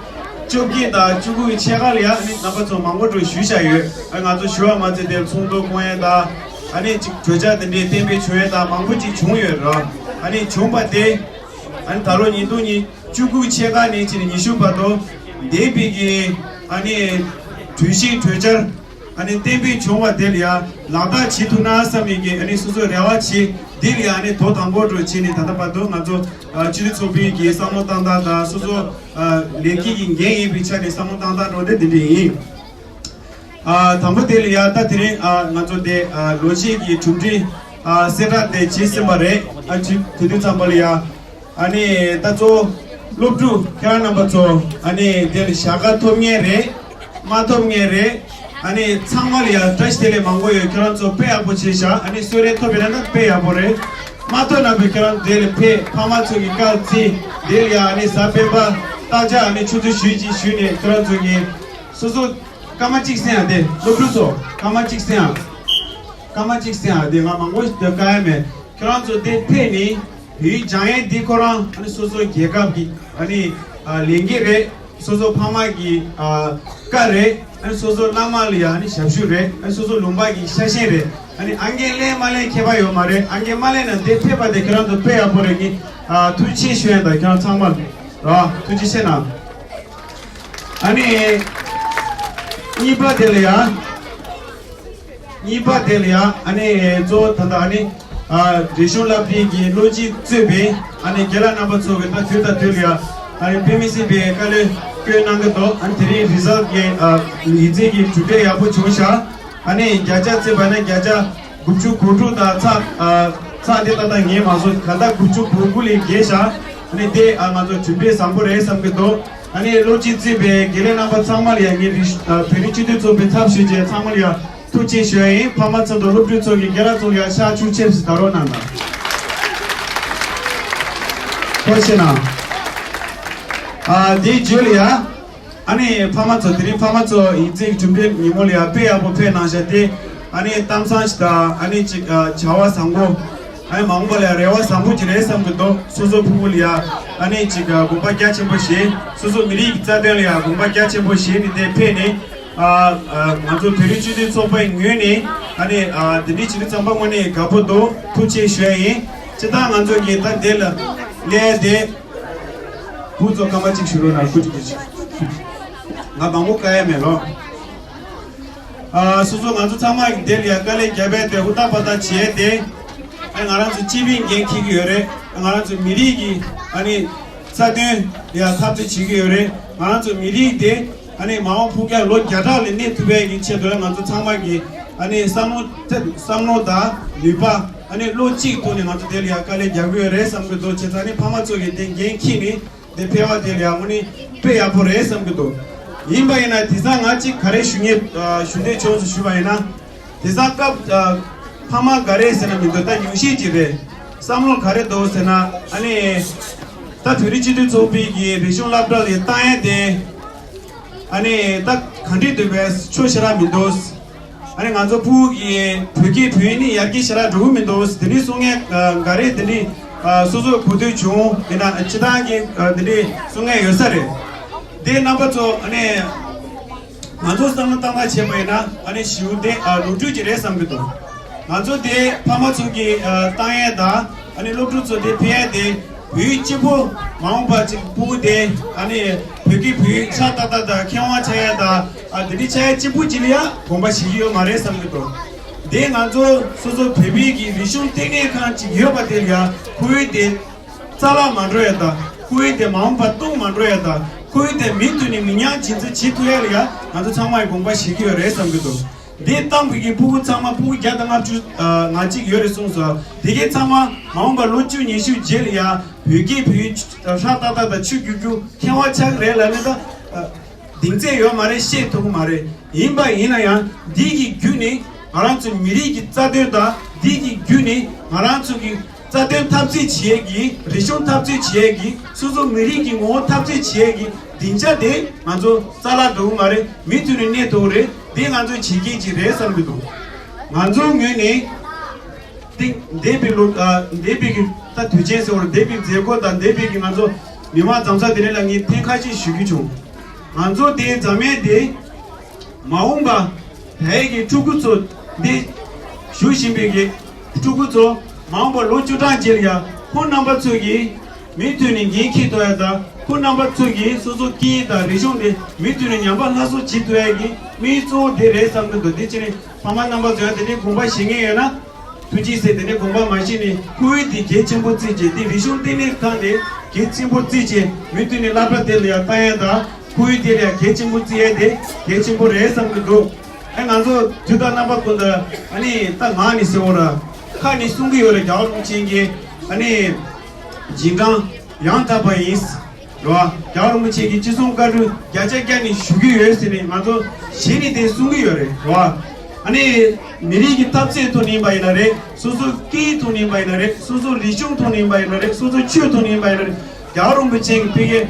བཅོ་བརྒྱད་དང་བཅུ་དགུ་གི་ཕྱེད་ཀ་ལ་ཡ་ཨ་ནི་རྣམ་པ་ཚོ་མང་པོ་འདྲ་ཞུས་བཞག་ཡོད། ཨ་ང་ཚོ་ཞུ་བ་མ་ཚད་དེ་ཚོགས་འདུ་སྐོང་ཡས་དང་ཨ་ནི་ཅིག་གྲོས་འཆར་དེ་འདྲའི་གཏན་འབེབས་བྱུང་ཡས་དང་མང་པོ་ཅིག་བྱུང་ཡོད་ར། ཨ་ནི་བྱུང་བ་དེ་ཨ་ནི་ད་ལོ་ཉིས་སྟོང་ཉི་བཅུ་དགུ་ཕྱེད་ཀ་ནས་བྱས་ནས་ཉི་ཤུ་བར་དུ་འདས་པའི་གི་ཨ་ནི་གྲོས་གཞི་གྲོས་འཆར་ཨ་ནི་གཏན་འབེབས་བྱུང་བ་དེ་ལ་ཡ་ལག་བསྟར་བྱེད་ཐུབ་ན་བསམ་ཡས་ཀྱི་ཨ་ནི་སོ་སོའི་རེ་བ་བྱེད། འདི་ལ་ཡ་ཨ་ནི་དོ་དང་པོ་འདྲ་བྱས་ནས་ད་ལྟ་བར་དུ་ང་ཚོ་ཨ་སྤྱི་འཐུས་ཚོགས་པའི་གི་བསམ་བློ་བཏང་སྟངས་དང་སོ་སོ་ཨ་ལས་འགུལ་གྱི་འགན་ཡིན་པའི་ཆ་ནས་བསམ་བློ་བཏང་སྟངས་འདྲ་དེ་འདི་འདྲ་ཡིན། ཨ་དང་པོ་དེ་ལ་ཡ་ད་དེ་རིང་ཨ་ང་ཚོ་དེ་ཨ་ལོ་གཅིག་གི་གྲུབ་འབྲས་ཨ་གསལ་བསྒྲགས་དེ་བྱས་ཟིན་པ་རེད། ཨ་དུས་དུས་དུས་ཙམ་པ་ལ་ཡ་ཨ་ནི་ད་གཙོ་བོ་སློབ་ཕྲུག་ཁྱེད་རང་རྣམ་པ་ཚོ་ཨ་ནི་དེ་ལ་ཞལ་ཁ་ཐོབ་མཁན་རེད། མ་ཐོབ་མཁན་རེད། ཨ་ནི་ཚང་མ་ལ་ཡ་བཀྲ་ཤིས་བདེ་ལེགས་མང་པོ་ཡོད། ཁྱེད་རང་ཚོ་དཔེ་ཡག་པོ་བྱས་ཤག་ཨ་ནི་གསོལ་རས་ཐོབ་པ་ཡིན་ན་ད་དཔེ་ཡག་པོ་རེད། མ་ཐོབ་ན་པའི་ཁྱེད་རང་དེ་ལ་ཕེབས། ཕ་མ་ཚོ་གི་བཀའ་བརྩི། དེ་ལ་ཡ་ཨ་ནི་གཟའ་སྤེན་པ་རྟ་ལྕག་ཨ་ནི་ཆུ་ཚོད་བཞི་ཅིག་ཞུས་ནས་ཁྱེད་རང་ཚོ་གི་སོ་སོ་སྐར་མ་གཅིག་གསན་ཨ། དེ་སློབ་ཕྲུག་ཚོ་སྐར་མ་གཅིག་གསན་ཨ། སྐར་མ་གཅིག་གསན་ཨ། དེ་ང་མང་པོ་ཞིག་བཀའ་ཡ་མེད། ཁྱེད་རང་ཚོ་དེ་ཕེབས་ནས་བོད་ཡིག་སྦྱང་ཡས་འདི་ཁོ་རང་ཨ་ནི་སོ་སོ་རྒྱལ་ཁབ་ཀྱི་ཨ་ནི་ཨ་ལས་འགན་རེད། སོ་སོ་ཕ་མ་གི་ཨ་བཀའ་རེད། ཨ་ནི་སོ་སོ་བླ་མ་ལ་ཡ་ཨ་ནི་ཞབས་ཞུ་རེད། ཨ་ནི་སོ་སོ་ལུང་པ་གི་ཤ་ཞེན་རེད། ཨ་ནི་ཨང་རྒན་ལེན་མ་ལེན་ཁྱད་པར་ཡོད་མ་རེད། ཨང་རྒན་མ་ལེན་ན་དེ་ཕེབས་པ་དེ་ཁྱེད་རང་ཚོ་དཔེ་ཡག་པོ་རེད། ངས་ཨ་ཐུགས་རྗེ་ཆེ་ཞུ་ཡ་ད་ཁྱེད་རང་ཚང་མ་ལ་ར་ཐུགས་རྗེ་ཆེ་གནང་། ཨ་ནི་གཉིས་པ་དེ་ལ་ཡ། གཉིས་པ་དེ་ལ་ཡ་ཨ་ནི་གཙོ་བོ་ད་ལྟ་ཨ་ནི་ཨ་རིག་གཞུང་བསླབ་གྲྭའི་གི་བློ་སྤྱི་གཙོས་པའི་ཨ་ནི་རྒན་ལགས་རྣམ་པ་ཚོ་གི་ད་དུས་ད་དུས་ལ་ཡ་ཨ་ནི་དཔེ་མི་སྲིད་པའི་དཀའ་ལས་སྐྱོན་གནང་གི་འདུག་ཨ་ནི་དེ་རིང་རི་ཛལ་གི་ཨ་ཡིག་ཚད་ཀྱི་གྲུབ་འབྲས་ཡག་པོ་བྱུང་ཤག་ཨ་ནི་བརྒྱ་ཆ་བརྩིས་པ་ན་བརྒྱ་ཆ་དགུ་བཅུ་གོ་དྲུག་དང་ཚག་ཨ་ཚག་དེ་ད་ལྟ་ངས་མ་སོང་ག་ད་དགུ་བཅུ་གོ་དགུ་ལས་བརྒལ་ཤག་ཨ་ནི་དེ་ཨ་ང་ཚོ་གྲུབ་འབྲས་བཟང་པོ་རེད་བསམ་གི་འདུག་ཨ་ནི་བློ་སྤྱི་གཙོས་པའི་དགེ་ལས་རྣམ་པ་ཚང་མ་ལ་ཡང་ངས་རི་ཨ་བོད་རིགས་སྤྱི་མཐུན་ཚོགས་པའི་ཚབ་ཞུས་བྱས་ཚང་མ་ལ་ཡང་ཐུགས་རྗེ་ཆེ་ཞུ་ཡ་ཡིན། ཕ་མ་ཚོ་དང་སློབ་ཕྲུག་ཚོ་གི་སྒེར་ར་ཚོ་ལ་ཡང་ཕྱག་ཕྱུག་ཆེ་ཞིག་ད་རོགས་གནང་དང་། ཐུགས་རྗེ་གནང་། ཨ་དེའི་རྗེས་ལ་ཡ། ཨ་ནི་ཕ་མ་ཚོ་དེ་རིང་ཕ་མ་ཚོ་ཡིག་ཚད་ཀྱི་གྲུབ་འབྲས་ཉིན་མོ་ལ་ཡ་དཔེ་ཡག་པོ་ཕེབས་གནང་ཤག་དེ་ཨ་ནི་གཏམ་བཟང་ཞིག་དང་ཨ་ནི་ཅིག་ཨ་བྱ་བ་བཟང་པོ། ཨ་ནི་མ་འོངས་པ་ལ་ཡང་རེ་བ་བཟང་པོ་ཅིག་རེད་བསམ་གྱི་འདུག་སོ་སོ་ཕྲུ་གུ་ལ་ཡང་ཨ་ནི་ཅིག་དགོངས་པ་རྒྱ་ཆེན་པོ་བཞེས། སོ་སོ་མི་རིགས་ཀྱི་རྩ་དོན་ལ་ཡང་དགོངས་པ་རྒྱ་ཆེན་པོ་བཞེས་ནས་དེ་ཕེབས་ནས་ཨ་ཨ་ང་ཚོ་བོད་རིགས་སྤྱི་མཐུན་ཚོགས་པའི་ངོས་ནས་ཨ་ནི་ཨ་དེ་འདྲའི་བྱེད་དུས་ཙམ་པ་དངོས་གནས་དགའ་པོ་འདུག་ཐུགས་རྗེ་ཆེ་ཞུ་ཡ་ཡིན། སྤྱིར་བཏང་ང་ཚོ་གི་ད་འདི་ལ་ལས་དེ་བུ་ཚོ་སྐར་མ་གཅིག་ཞུ་རོགས་གནང་། སྐུ་མཁྱེན་ཞུ། ང་མང་པོ་བཀའ་ཡ་མེད་ལོ། ཨ་སོ་སོ་ང་ཚོ་ཚང་མ་གི་དེ་ལ་ཡ་དཀའ་ལས་རྒྱབ་པས་དེ་ཧུར་ཐག་པ་ཐག་བྱས་ཏེ། ཨ་ང་རང་ཚོ་སྤྱི་པའི་འགན་འཁྱེར་གྱི་ཡོད་རེད། ང་རང་ཚོ་མི་རིགས་ཀྱི་ཨ་ནི་རྩ་དོན་ལ་ཡ་འཐབ་རྩོད་བྱེད་ཀྱི་ཡོད་རེད། ང་རང་ཚོ་མི་རིགས་དེ་ཨ་ནི་མ་འོངས་ཕུགས་ཀྱང་ལོ་བརྒྱ་ཕྲག་ལ་གནས་ཐུབ་པའི་གི་ཆེད་དུ་ལ་ང་ཚོ་ཚང་མ་གི་ཨ་ནི་བསམ་བློ་ཐད་བསམ་བློ་དང་ནུས་པ་ཨ་ནི་བློ་གཅིག་ཐོག་ནས་ང་ཚོ་དེ་ལ་ཡ་དཀའ་ལས་རྒྱག་གི་ཡོད་རེད་བསམ་གི་འདུག་བྱས་ཙང་ཨ་ནི་ཕ་མ་ཚོ་གི་དེ་འགན་འཁྱེར་ནས། དེ་ཕལ་བ་དེ་ལ་ཡང་དངོས་གནས་དཔེ་ཡག་པོ་རེད་བསམ་གྱི་འདུག་ཡིན་པ་ཡིན་ན་དེང་སང་ང་གཅིག་ག་རེ་ཞུ་ངེས་ཞུ་འདོད་བྱུང་སོང་ཞུས་པ་ཡིན་ན། དེང་སང་སྐབས་ཕ་མ་ག་རེ་ཟེར་ན་མི་འདུག་ད་ཉུང་ཤས་ཅིག་རེད། བསམ་བློ་ག་རེ་འདུག་ཟེར་ན་ཨ་ནི། ད་བོད་རིགས་སྤྱི་མཐུན་ཚོགས་པའི་གི་རིག་གཞུང་སློབ་གྲྭ་ལ་བཏང་ཡས་དེ། ཨ་ནི་ད་ག་འདྲས་འདུག་པས་ཆོ་ཞེ་དྲག་མི་འདུག་ཨ་ནི་ང་ཚོ་ཕྲུ་གུ་གི་བོད་སྐད་བོད་ཡིག་ནི་ཡར་རྒྱས་ཞེ་དྲག་འགྲོ་གི་མི་འདུག་དེ་འདྲའི་གསུང་མཁན་འགའ་རེ་དེ་འདྲའི་སོ་སོ་གོ་ཐོས་བྱུང་ཡིན་ན་སྤྱི་བཏང་གི་དེ་འདྲའི་གསུང་མཁན་ཡོད་ས་རེད། དེ་རྣམ་པ་ཚོ་ཨ་ནི་ང་ཚོ་བསམ་བློ་བཏང་ཐག་བྱས་པ་ཡིན་ན་ཨ་ནི་ཞེ་པོ་དེ་ནོར་འཁྲུལ་ཅིག་རེད་བསམ་གྱི་འདུག་ང་ཚོ་དེ་ཕ་མ་ཚོ་གི་བཏང་ཡས་དང་། ཨ་ནི་སློབ་ཕྲུག་ཚོ་དེ་ཕན་ཡས་དེ་བོད་ཡིག་གཅིག་པོ་མ་འོངས་པ་ཅིག་ཕྲུ་གུ་དེ་ཨ་ནི་བོད་སྐད་བོད་ཡིག་ཕྱག་ཏག་ཏག་དང་མཁས་དབང་ཆགས་ཡས་དང་ཨ་དེ་འདྲའི་ཆགས་ཡས་གཅིག་པུ་ཅིག་ལ་ཡ་དགོངས་པ་བཞེས་ཀྱི་ཡོད་མ་རེད་བསམ་གྱི་འདུག་དེ་ང་ཚོ་སོ་སོ་བོད་པའི་གི་རིག་གཞུང་ལྟེ་གནས་ཁང་ཅིག་ཡོད་པ་དེ་ལ་ཡ་ཁོ་བོའི་དེ་ རྩ་བརླག་མ་འགྲོ་ཡ་དང་། ཁོ་བོའི་དེ་མ་འོངས་པ་སྟོང་མ་འགྲོ་ཡ་དང་། ཁོ་བོའི་དེ་མུ་མཐུད་ནས་མི་ཉམས་རྗེས་འཛིན་བྱེད་ཐུབ་ཡ་ལ་ཡ་ང་ཚོ་ཚང་མ་ཡི་དགོངས་པ་བཞེས་ཀྱི་ཡོད་རེད་བསམ་གྱི་འདུག་འདི་གཏམ་དཔེ་གི་ཕྲུ་གུ་ཚང་མ་ཕྲུ་གུ་བརྒྱ་དང་ལྔ་བཅུ་ང་གཅིག་ཡོད་རེད་གསུངས་སོང་། དེ་གའི་ཚང་མ་མ་འོངས་པ་ལོ་བཅུ་ཉི་ཤུ་རྗེས་ལ་ཡ་བོད་སྐད་བོད་ཡིག་ཧྲ་ཏག་ཏག་དང་ཆུ་རྒྱུག་རྒྱུག་མཁས་དབང་ཆགས་ཀྱི་རེད་ལབ་ནས་ད། གདེང་ཚོད་ཡོད་མ་རེད། བཤད་ཐུབ་ཀྱི་མ་རེད། ཡིན་པ་ཡིན་ན་ཡང་འདི་གི་བརྒྱུད་ནས་ང་རང་ཚོ་མི་རིགས་ཀྱི་རྩ་དོན་དང་། འདི་གི་བརྒྱུད་ནས་ང་རང་ཚོ་གི་རྩ་དོན་འཐབ་རྩོད་བྱེད་ཡས་ཀྱི། རིག་གཞུང་འཐབ་རྩོད་བྱེད་ཡས་ཀྱི། སོ་སོ་མི་རིགས་ཀྱི་ངོ་བོ་འཐབ་རྩོད་བྱེད་ཡས་ཀྱི་སྡིངས་ཆ་དེ་ང་ཚོ་རྩ་བརླག་འགྲོ་གི་མ་རེད། མུ་མཐུད་ནས་གནས་ཐུབ་ཀྱི་རེད། དེ་ང་ཚོའི་བྱེད་སྐད་ཅིག་རེད་བསམ་གྱི་འདུག་ང་ཚོའི་ངོས་ནས། ཏིང་འདས་པའི་ལོ། ཨ། འདས་པའི་གི་ད་དུས་ཆེན་ཟེར་བ་རེད། འདས་པའི་མཛད་སྒོ་དང་འདས་པའི་གི་ང་ཚོ་མི་མང་འཛོམས་ས་དེ་རིང་ལ་ངས་ཐེངས་ཁ་ཤས་ཞུ་རྒྱུ་བྱུང་། ང་ཚོ་དེ་འཛམ་གླིང་དེ་མ་འོངས་པ་བོད་ཀྱི་ཕྲུ་གུ་ཚོ། འདི་བཞུགས་བཞིན་པའི་གི་ཕྲུ་གུ་ཚོ་མ་འོངས་པ་ལོ་བཅུ་གྲངས་རྗེས་ལ་ཡ་ཁོང་རྣམ་པ་ཚོ་གིས་མུ་མཐུད་ནས་འགན་འཁྱེར་ཐུབ་ཡ་དང་། ཁོང་རྣམ་པ་ཚོ་གིས་སོ་སོ་སྐད་ཡིག་དང་རིག་གཞུང་དེ་མུ་མཐུད་ནས་ཉམས་པ་སླར་གསོ་བྱེད་ཐུབ་ཡ་གི་དམིགས་ཡུལ་གཙོ་བོ་དེ་རེད་བསམ་གྱི་འདུག་དེ་ཕྱིར་ཕ་མ་རྣམ་པ་ཚོས་དེ་འདྲའི་དགོངས་པ་བཞེས་མཁན་ཡོད་ན། ཐུགས་རྗེ་ཆེ། དེ་འདྲའི་དགོངས་པ་མ་བཞེས་ནས་ཁོར་ཡུག་འདི་གལ་ཆེན་པོ་བརྩིས་བྱས། དེ་རིག་གཞུང་ལྟེ་གནས་ཁང་དེ་གལ་ཆེན་པོ་བརྩིས་བྱས། མུ་མཐུད་ནས་སློབ་གྲྭ་དེ་ལ་ཡང་བཏང་ཡ་དང་། ཁོར་ཡུག་དེ་ལ་ཡང་གལ་ཆེན་པོ་བརྩི་ཡ་དེ་གལ་ཆེན་པོ་རེད་བསམ་གྱི་འདུག་ཨ། ང་ཚོ་དུས་དང་རྣམ་པ་ཀུན་ཏུ་ཨ་ནི་ད་ངག་ནས་ཟེར་བ་ར། ཁ་ནས་གསུང་གི་ཡོད་རེད། རྒྱལ་བ་རིན་པོ་ཆེ་གིས་ཨ་ནི་སྦྱིན་གྲངས་ཡང་དག་པ་ཡིན། རེད་བ། རྒྱལ་བ་རིན་པོ་ཆེ་གིས་ཅི་གསུང་བཀའ་འཁྲོལ་བརྒྱ་ཆ་བརྒྱ་ནས་ཞུ་གི་ཡོད་ཟེར་ནས་ང་ཚོ་གཞི་ནས་དེ་གསུང་གི་ཡོད་རེད། རེད་བ། ཨ་ནི་མི་རིགས་ཀྱི་འཐབ་རྩོད་ཐོག་ནས་ཡིན་པ་ཡིན་ན་རེད། སོ་སོ་སྐད་ཡིག་ཐོག་ནས་ཡིན་པ་ཡིན་ན་རེད། སོ་སོ་རིག་གཞུང་ཐོག་ནས་ཡིན་པ་ཡིན་ན་རེད། སོ་སོ་ཆོས་ཐོག་ནས་ཡིན་པ་ཡིན་ན་རེད། རྒྱལ་བ་རིན་པོ་ཆེ་གིས་ཕ་གིར་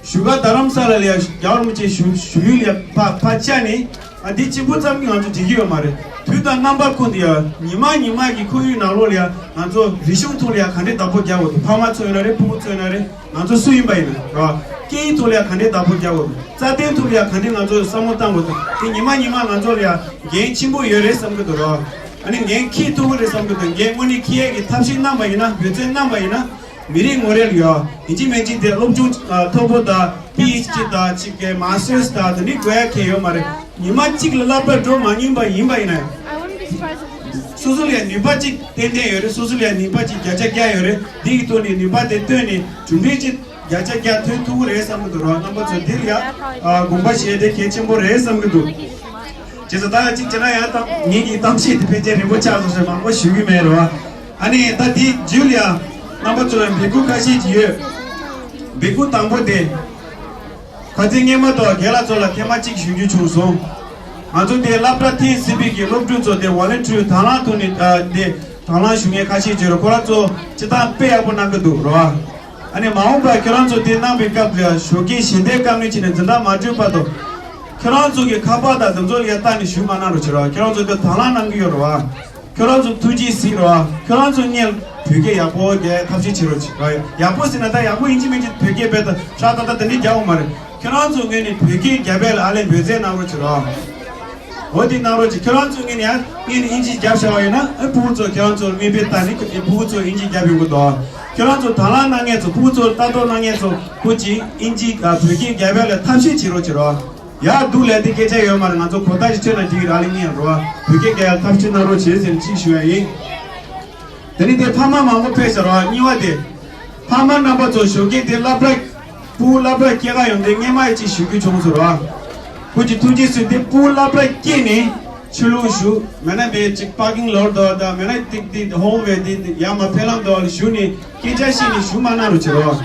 བཞུགས་སྒར་རྡ་རམ་ས་ལ་ལ་ཡ་རྒྱལ་བ་རིན་པོ་ཆེ་བཞུགས་བཞུགས་ཡུལ་ལ་ཡ་ཕར་ཕར་བཅར་ནས། ཨ། འདི་གཅིག་པུ་ཙམ་གྱིས་ང་ཚོ་འགྲིག་གི་ཡོད་མ་རེད། དུས་དང་རྣམ་པ་ཀུན་ཏུ་ཡ་ཉི་མ་ཉི་མ་གི་ཁོར་ཡུག་ནང་ལོགས་ལ་ཡ་ང་ཚོ་རིག་གཞུང་ཐོག་ལ་ཡ་ག་འདྲའི་བདག་པོ་རྒྱག་དགོས་འདུག་ཕ་མ་ཚོ་ཡིན་ན་རེད། ཕྲུ་གུ་ཚོ་ཡིན་ན་རེད། ང་ཚོ་སུ་ཡིན་པ་ཡིན་ན་རེད། སྐད་ཡིག་ཐོག་ལ་ཡ་ག་འདྲའི་བདག་པོ་རྒྱག་དགོས་འདུག་རྩ་དོན་ཐོག་ལ་ཡ་ག་འདྲའི་ང་ཚོ་བསམ་བློ་བཏང་དགོས་འདུག་དེ་ཉི་མ་ཉི་མ་ང་ཚོ་ལ་ཡ་འགན་ཆེན་པོ་ཡོད་རེད་བསམ་གྱི་འདུག་ཨ་ནི་འགན་འཁྱེར་ཐུབ་ཀྱི་རེད་བསམ་གྱི་འདུག་འགན་དངོས་གནས་འཁྱེར་ཡས་ཀྱི་ཐབས་ཤེས་གནང་པ་ཡིན་ན། འབད་བརྩོན་གནང་པ་ཡིན་ན། མི་རེ་ངོ་རེ་ལ་ཡ་ཡིན་གཅིག་མིན་གཅིག་དེ་སློབ་སྦྱོང་མཐོ་པོ་དང་། པི་ཨེཆ་ཌི་དང་། གཅིག་གི་མ་སི་ཊར་དང་། དེ་ནི་དགོས་ཡ་གང་ཡོད་མ་རེད། ཉི་མ་གཅིག་ལ་སློབ་གྲྭ་འགྲོ་མ་མྱོང་པ་ཡིན་པ་ཡིན་ན། སོ་སོ་ལ་ཡ་ནུས་པ་གཅིག་ཏན་ཏན་ཡོད་རེད། སོ་སོ་ལ་ཡ་ནུས་པ་གཅིག་བརྒྱ་ཆ་བརྒྱ་ཡོད་རེད། འདི་གི་ཐོག་ནས་ནུས་པ་དེ་བཏོན་ནས་གྲུབ་འབྲས་གཅིག་བརྒྱ་ཆ་བརྒྱ་ཐོན་ཐུབ་ཀྱི་རེད་བསམ་གྱི་འདུག་ར། རྣམ་པ་ཚོ་འདི་ལ་ཡ་དགོངས་པ་བཞེས་དེ་གལ་ཆེན་པོ་རེད་བསམ་གྱི་འདུག་བྱས་ཙང་ད་གཅིག་བྱས་ན་ཡང་ད་ངེད་ཀྱི་གཏམ་བཤད་དེ་ཕལ་ཆེར་རིང་པོ་ཆགས་སོང་ཟེར་མང་པོ་ཞུ་གི་མེད་རེད་བ། ཨ་ནི་ད་དེའི་རྒྱུད་ལ་ཡང་རྣམ་པ་ཚོ་ལ་འབོད་སྐུལ་ཁ་ཤས་ཅིག་ཡོད། འབོད་སྐུལ་དང་པོ་དེ། ཁ་སང་སྔོན་མ་དང་རྒན་ལགས་ཚོ་ལ་ཐེངས་མ་གཅིག་ཞུ་རྒྱུ་བྱུང་སོང་། ང་ཚོ་དེ་སློབ་གྲྭ་ཐེངས་ཟིན་པའི་གི་སློབ་ཕྲུག་ཚོ་དེ་ཝོ་ལན་ཊི་རི་དང་བླངས་ཐོག་ནས། ཨ། དེ་དང་བླངས་ཞུ་མཁན་ཁ་ཤས་ཅིག་ཡོད་རེད། ཁོ་རང་ཚོ་སྤྱིར་བཏང་དཔེ་ཡག་པོ་གནང་གི་འདུག་རེད་བ། ཨ་ནི་མ་འོངས་པར་ཁྱོད་རང་ཚོ་དེ་གནང་བའི་སྐབས་ལ་ཞོགས་ཀས་ཞལ་འདོན་སྐབས་ནས་བྱས་ནས་འཛིན་གྲྭ་མ་གྲོལ་བར་དུ། ཁྱོད་རང་ཚོ་གི་ཁ་པར་དང་དེ་ཚོ་ལ་ཡ་བལྟས་ནས་ཞུ་མ་གནང་རོགས་བྱེད་རོགས། ཁྱོད་རང་ཚོ་དེ་དང་བླངས་གནང་གི་ཡོད་རེད་བ། ཁྱོད་རང་ཚོ་ཐུགས་རྗེ་གཟིགས་རོགས། ཁྱོད་རང་ཚོ་སྔོན་ལ་བོད་སྐད་ཡག་པོ་རྒྱག་ཐབས་ཤེས་བྱེད་རོགས་བྱེད་རོགས། ཡག་པོ་ཟེར་ན་ད་ཡག་པོ་ཡིན་གཅིག་མིན་གཅིག་བོད་སྐད་རྦད་དེ་ཧྲ་ཏག་ཏག་དེ་འདྲ་རྒྱག་དགོས་མ་རེད། ཁྱོད་རང་ཚོ་ངོས་ནས་བོད་སྐད་རྒྱབ་ཡ་ལ་ཨ་ལས་འབད་བརྩོན་གནང་རོགས་བྱེད་རོགས། འོ་དེ་གནང་རོགས་གྱིས། ཁྱོད་རང་ཚོ་ངས་ནས་ཡང་ངས་ནས་ཨིན་ཇི་རྒྱབ་བཞག་པ་ཡིན་ན། ཨ། ཕྲུ་གུ་ཚོ་ཁྱོད་རང་ཚོར་མིག་དཔེ་ལྟ་ནས་ཕྲུ་གུ་ཚོ་ཨིན་ཇི་རྒྱབ་ཡོང་གི་འདུག་ཁྱོད་རང་ཚོ་དང་བླངས་གནང་མཁན་ཚོ། ཕྲུ་གུ་ཚོར་ལྟ་རྟོག་གནང་མཁན་ཚོ་ཀུན་གྱིས་ཨིན་ཇི། ཨ། བོད་སྐད་རྒྱབ་ཡ་ལ་ཐབས་ཤེས་བྱེད་རོགས་བྱེད་རོགས། ཡག་སྡུག་ལབ་དེ་སྐད་ཆ་ཡོད་མ་རེད། ང་ཚོ་གོ་བརྡ་ཞིག་ཐོན་ན་འགྲིག་གི་རེད། ཨ་ལས་ངས་རོགས། བོད་སྐད་རྒྱབ་ཡ་ལ་ཐབས་ཤེས་གནང་རོགས་བྱེད་ཟེར་ནས་གཅིག་ཞུ་ཡ་ཡིན། དེ་ནས་དེ་ཕ་མ་མང་པོ་ཕེབས་ཤག་རོགས། གཉིས་པ་དེ། ཕ་མ་རྣམ་པ་ཚོ་ཞོགས་ཀས་དེ་སློབ་གྲྭ། ཕྲུ་གུ་སློབ་གྲྭ་སྐྱེལ་ག་ཡོང་དུས་སྔོན་མ་ཡི་ཅིག་ཞུ་རྒྱུ་བྱུང་སོང་རོགས། ཁོ་ཅིག་ཐུགས་རྗེ་གཟིགས། དེ་ཕྲུ་གུ་སློབ་གྲྭ་སྐྱེལ་ནས་ཕྱི་ལོགས་བཞུགས། མེད་ན་མེད་ཅིག་པར་ཀིང་ལོར་དུ་དང་། མེད་ན་ཏིག་ཏིག་ཧོལ་ཝེ་དེ་ཡར་མར་ཕེབས་ལམ་དུ་བཞུགས་ནས་སྐད་ཆ་བཤད་ནས་ཞུ་མ་གནང་རོགས་བྱེད་རོགས།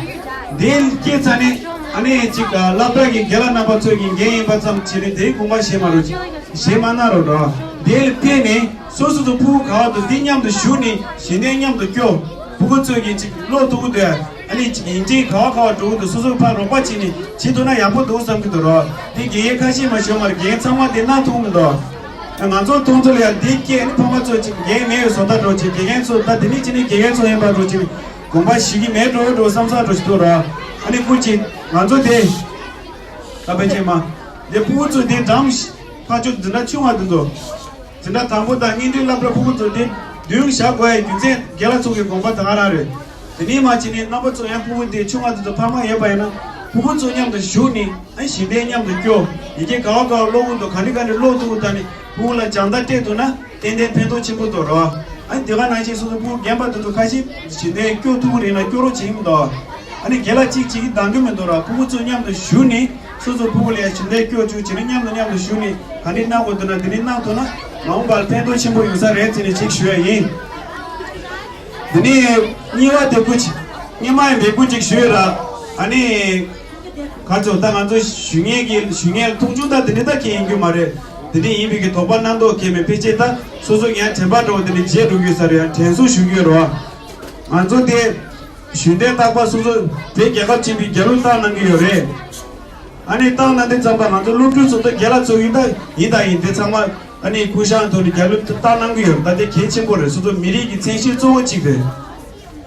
དེ་སྐྱེལ་ཚར་ནས་ཨ་ནི་ཅིག་སློབ་གྲྭ་གི་རྒན་ལགས་རྣམ་པ་ཚོ་གི་འགན་ཡིན་པ་ཙམ་བྱས་ནས་དེའི་དགོངས་པ་བཞེས་མ་རོགས། བཞེས་མ་གནང་རོགས་རོགས། དེ་ལ་བརྟེན་ནས། སོ་སོ་ཚོ་ཕྲུ་གུ་ག་བ་འདུག་འདི་མཉམ་དུ་བཞུགས་ནས་ཞལ་འདོན་མཉམ་དུ་སྐྱོར། ཕྲུ་གུ་ཚོས་ཀྱིས་ཅིག་ཀློག་ཐུབ་ཀྱི་འདུག་ཨ་ནི་ཅིག་ཡིག་ཆ་ག་བ་ག་བ་འགྲོ་གི་འདུག་སོ་སོ་ཕར་རོགས་པ་བྱས་ནས་བྱེད་ཐུབ་ན་ཡག་པོ་འདུག་བསམ་གྱི་འདུག་རོགས། འདི་དགེ་རྒན་ཁ་ཤས་མ་ཞུ་མར་རྒན་ཚང་མ་འདི་གནང་ཐུབ་མི་འདུག་ང་ཚོ་མཐོང་ཚུལ་ལ་ཡ་འདི་སྐད་ནི་ཕ་མ་ཚོ་ཅིག་རྒན་མེད་པའི་བཟོ་ལྟ་འགྲོ་ཅིག་དགེ་རྒན་ཚོ་ད་འདི་ནི་ཅི་ནི་དགེ་རྒན་ཚོ་ཡིན་པ་འགྲོ་ཅིག་ནི་དགོངས་པ་བཞེས་ཀྱི་མེད་འགྲོ་འགྲོ་བསམ་ས་འགྲོ་ཞིག་འདུག་རོགས། ཨ་ནི་ཀུན་གྱིས་ང་ཚོ་དེ་ད་ཕལ་ཆེར་མ་འདི་ཕྲུ་གུ་ཚོ་འདི་འགྲམ་ཕ་ཆུ་འཛིན་གྲྭ་ཆུང་བ་འདི་ཚོ། འཛིན་གྲྭ་དང་པོ་དང་གཉིས་ལྡན་སློབ་གྲྭ་ཕྲུ་གུ་ཚོ་དེ་མདུན་བཞག་དགོས་ཡའི་རྒྱུ་མཚན་རྒན་ལགས་ཚོ་གི་དགོངས་པ་ད་ག་རང་རེད། དེ་ནས་མ་བྱས་ནས་རྣམ་པ་ཚོ་ཡང་ཕྲུ་གུ་དེ་ཆུང་བ་དེ་ཚོ་ཕ་མ་ཡོད་པ་ཡིན་ན་ཕྲུ་གུ་ཚོ་མཉམ་དུ་བཞུགས་ནས་ཨ་ཞལ་འདོན་མཉམ་དུ་སྐྱོར། ཡི་གེ་ག་བ་ག་བ་ཀློག་གི་འདུག་ག་འདྲ་ག་འདྲ་ཀློག་ཐུབ་ཀྱི་འདུག་ད་ནི་ཕྲུ་གུ་ལ་སྦྱང་བརྡར་སྤྲད་ཐུབ་ན་ཏན་ཏན་ཕན་ཐོགས་ཆེན་པོ་འདུག་རོགས། ཨ་ནི་དེ་ག་ནང་བཞིན་སོ་སོ་ཕྲུ་གུ་རྒན་པ་དེ་ཚོ་ཁ་ཤས་བྱིན་རྟེན་སྐྱོར་ཐུབ་ཀྱི་རེད་ན་སྐྱོར་རོགས་བྱེད་ཀྱི་མི་འདུག་ཨ་ནི་རྒན་ལགས་གཅིག་གཅིག་གིས་འདང་གི་མི་འདུག་ར། ཕྲུ་གུ་ཚོ་མཉམ་དུ་བཞུགས་ནས་སོ་སོ་ཕྲུ་གུ་ལ་ཡ་བྱིན་རྟེན་སྐྱོར་བཅུག་བྱས་ནས་མཉམ་དུ་མཉམ་དུ་བཞུགས་ནས་ག་འདྲས་གནང་དགོས་འདུག་ན་དེ་འདྲས་གནང་ཐུབ་ན་མ་འོངས་པར་ཕན་ཐོགས་ཆེན་པོ་ཡོང་ས་རེད་ཟེར་ནས་ཅིག་ཞུ་ཡ་ཡིན། དེ་ནས་གཉིས་པ་དེ་སྐུ་མཁྱེན། སྔོན་མ་ཡི་འབོད་སྐུལ་ཅིག་ཞུས་ར། ཨ་ནི། ག་ཚོད་ད་ང་ཚོ་ཞུ་མཁན་གྱི་ཞུ་མཁན་མཐོང་ཆུང་ད་དེ་འདྲ་ད་གལ་ཡིན་རྒྱུ་མ་རེད། དེ་འདྲ་ཡིན་པའི་གི་དོགས་པ་གནང་མདོག་གལ་མེད། ཕལ་ཆེར་ད་སོ་སོ་ཡང་དྲན་པ་འདྲ་བོ་དེ་འདྲ་བརྗེད་འགྲོ་གི་ས་རེད། ཡང་དྲན་གསོ་ཞུ་གི་ཡོད་རེད་བ། ང་ཚོ་དེ་ཞུ་འདོད་རྟག་པ་སོ་སོ་བོད་རྒྱལ་ཁབ་ཆེན་པོའི་རྒྱལ་གླུ་བཏང་གནང་གི་ཡོད་རེད། ཨ་ནི་བཏང་གནང་དུས་ཙམ་པ་ང་ཚོ་སློབ་ཕྲུག་ཚོ་ད་རྒན་ལགས་ཚོ་ཡིན་ད་ཡིན་ད་ཡིན་དེ་ཚང་མ་ཨ་ནི་སྐུ་ཞབས་ཐོག་ནས་རྒྱལ་གླུ་བཏང་གནང་གི་ཡོད་རེད། ད་དེ་གལ་ཆེན་པོ་རེད། སོ་སོ་མི་རིགས་ཀྱི་མཚན་གཞི་གཙོ་བོ་གཅིག་རེད།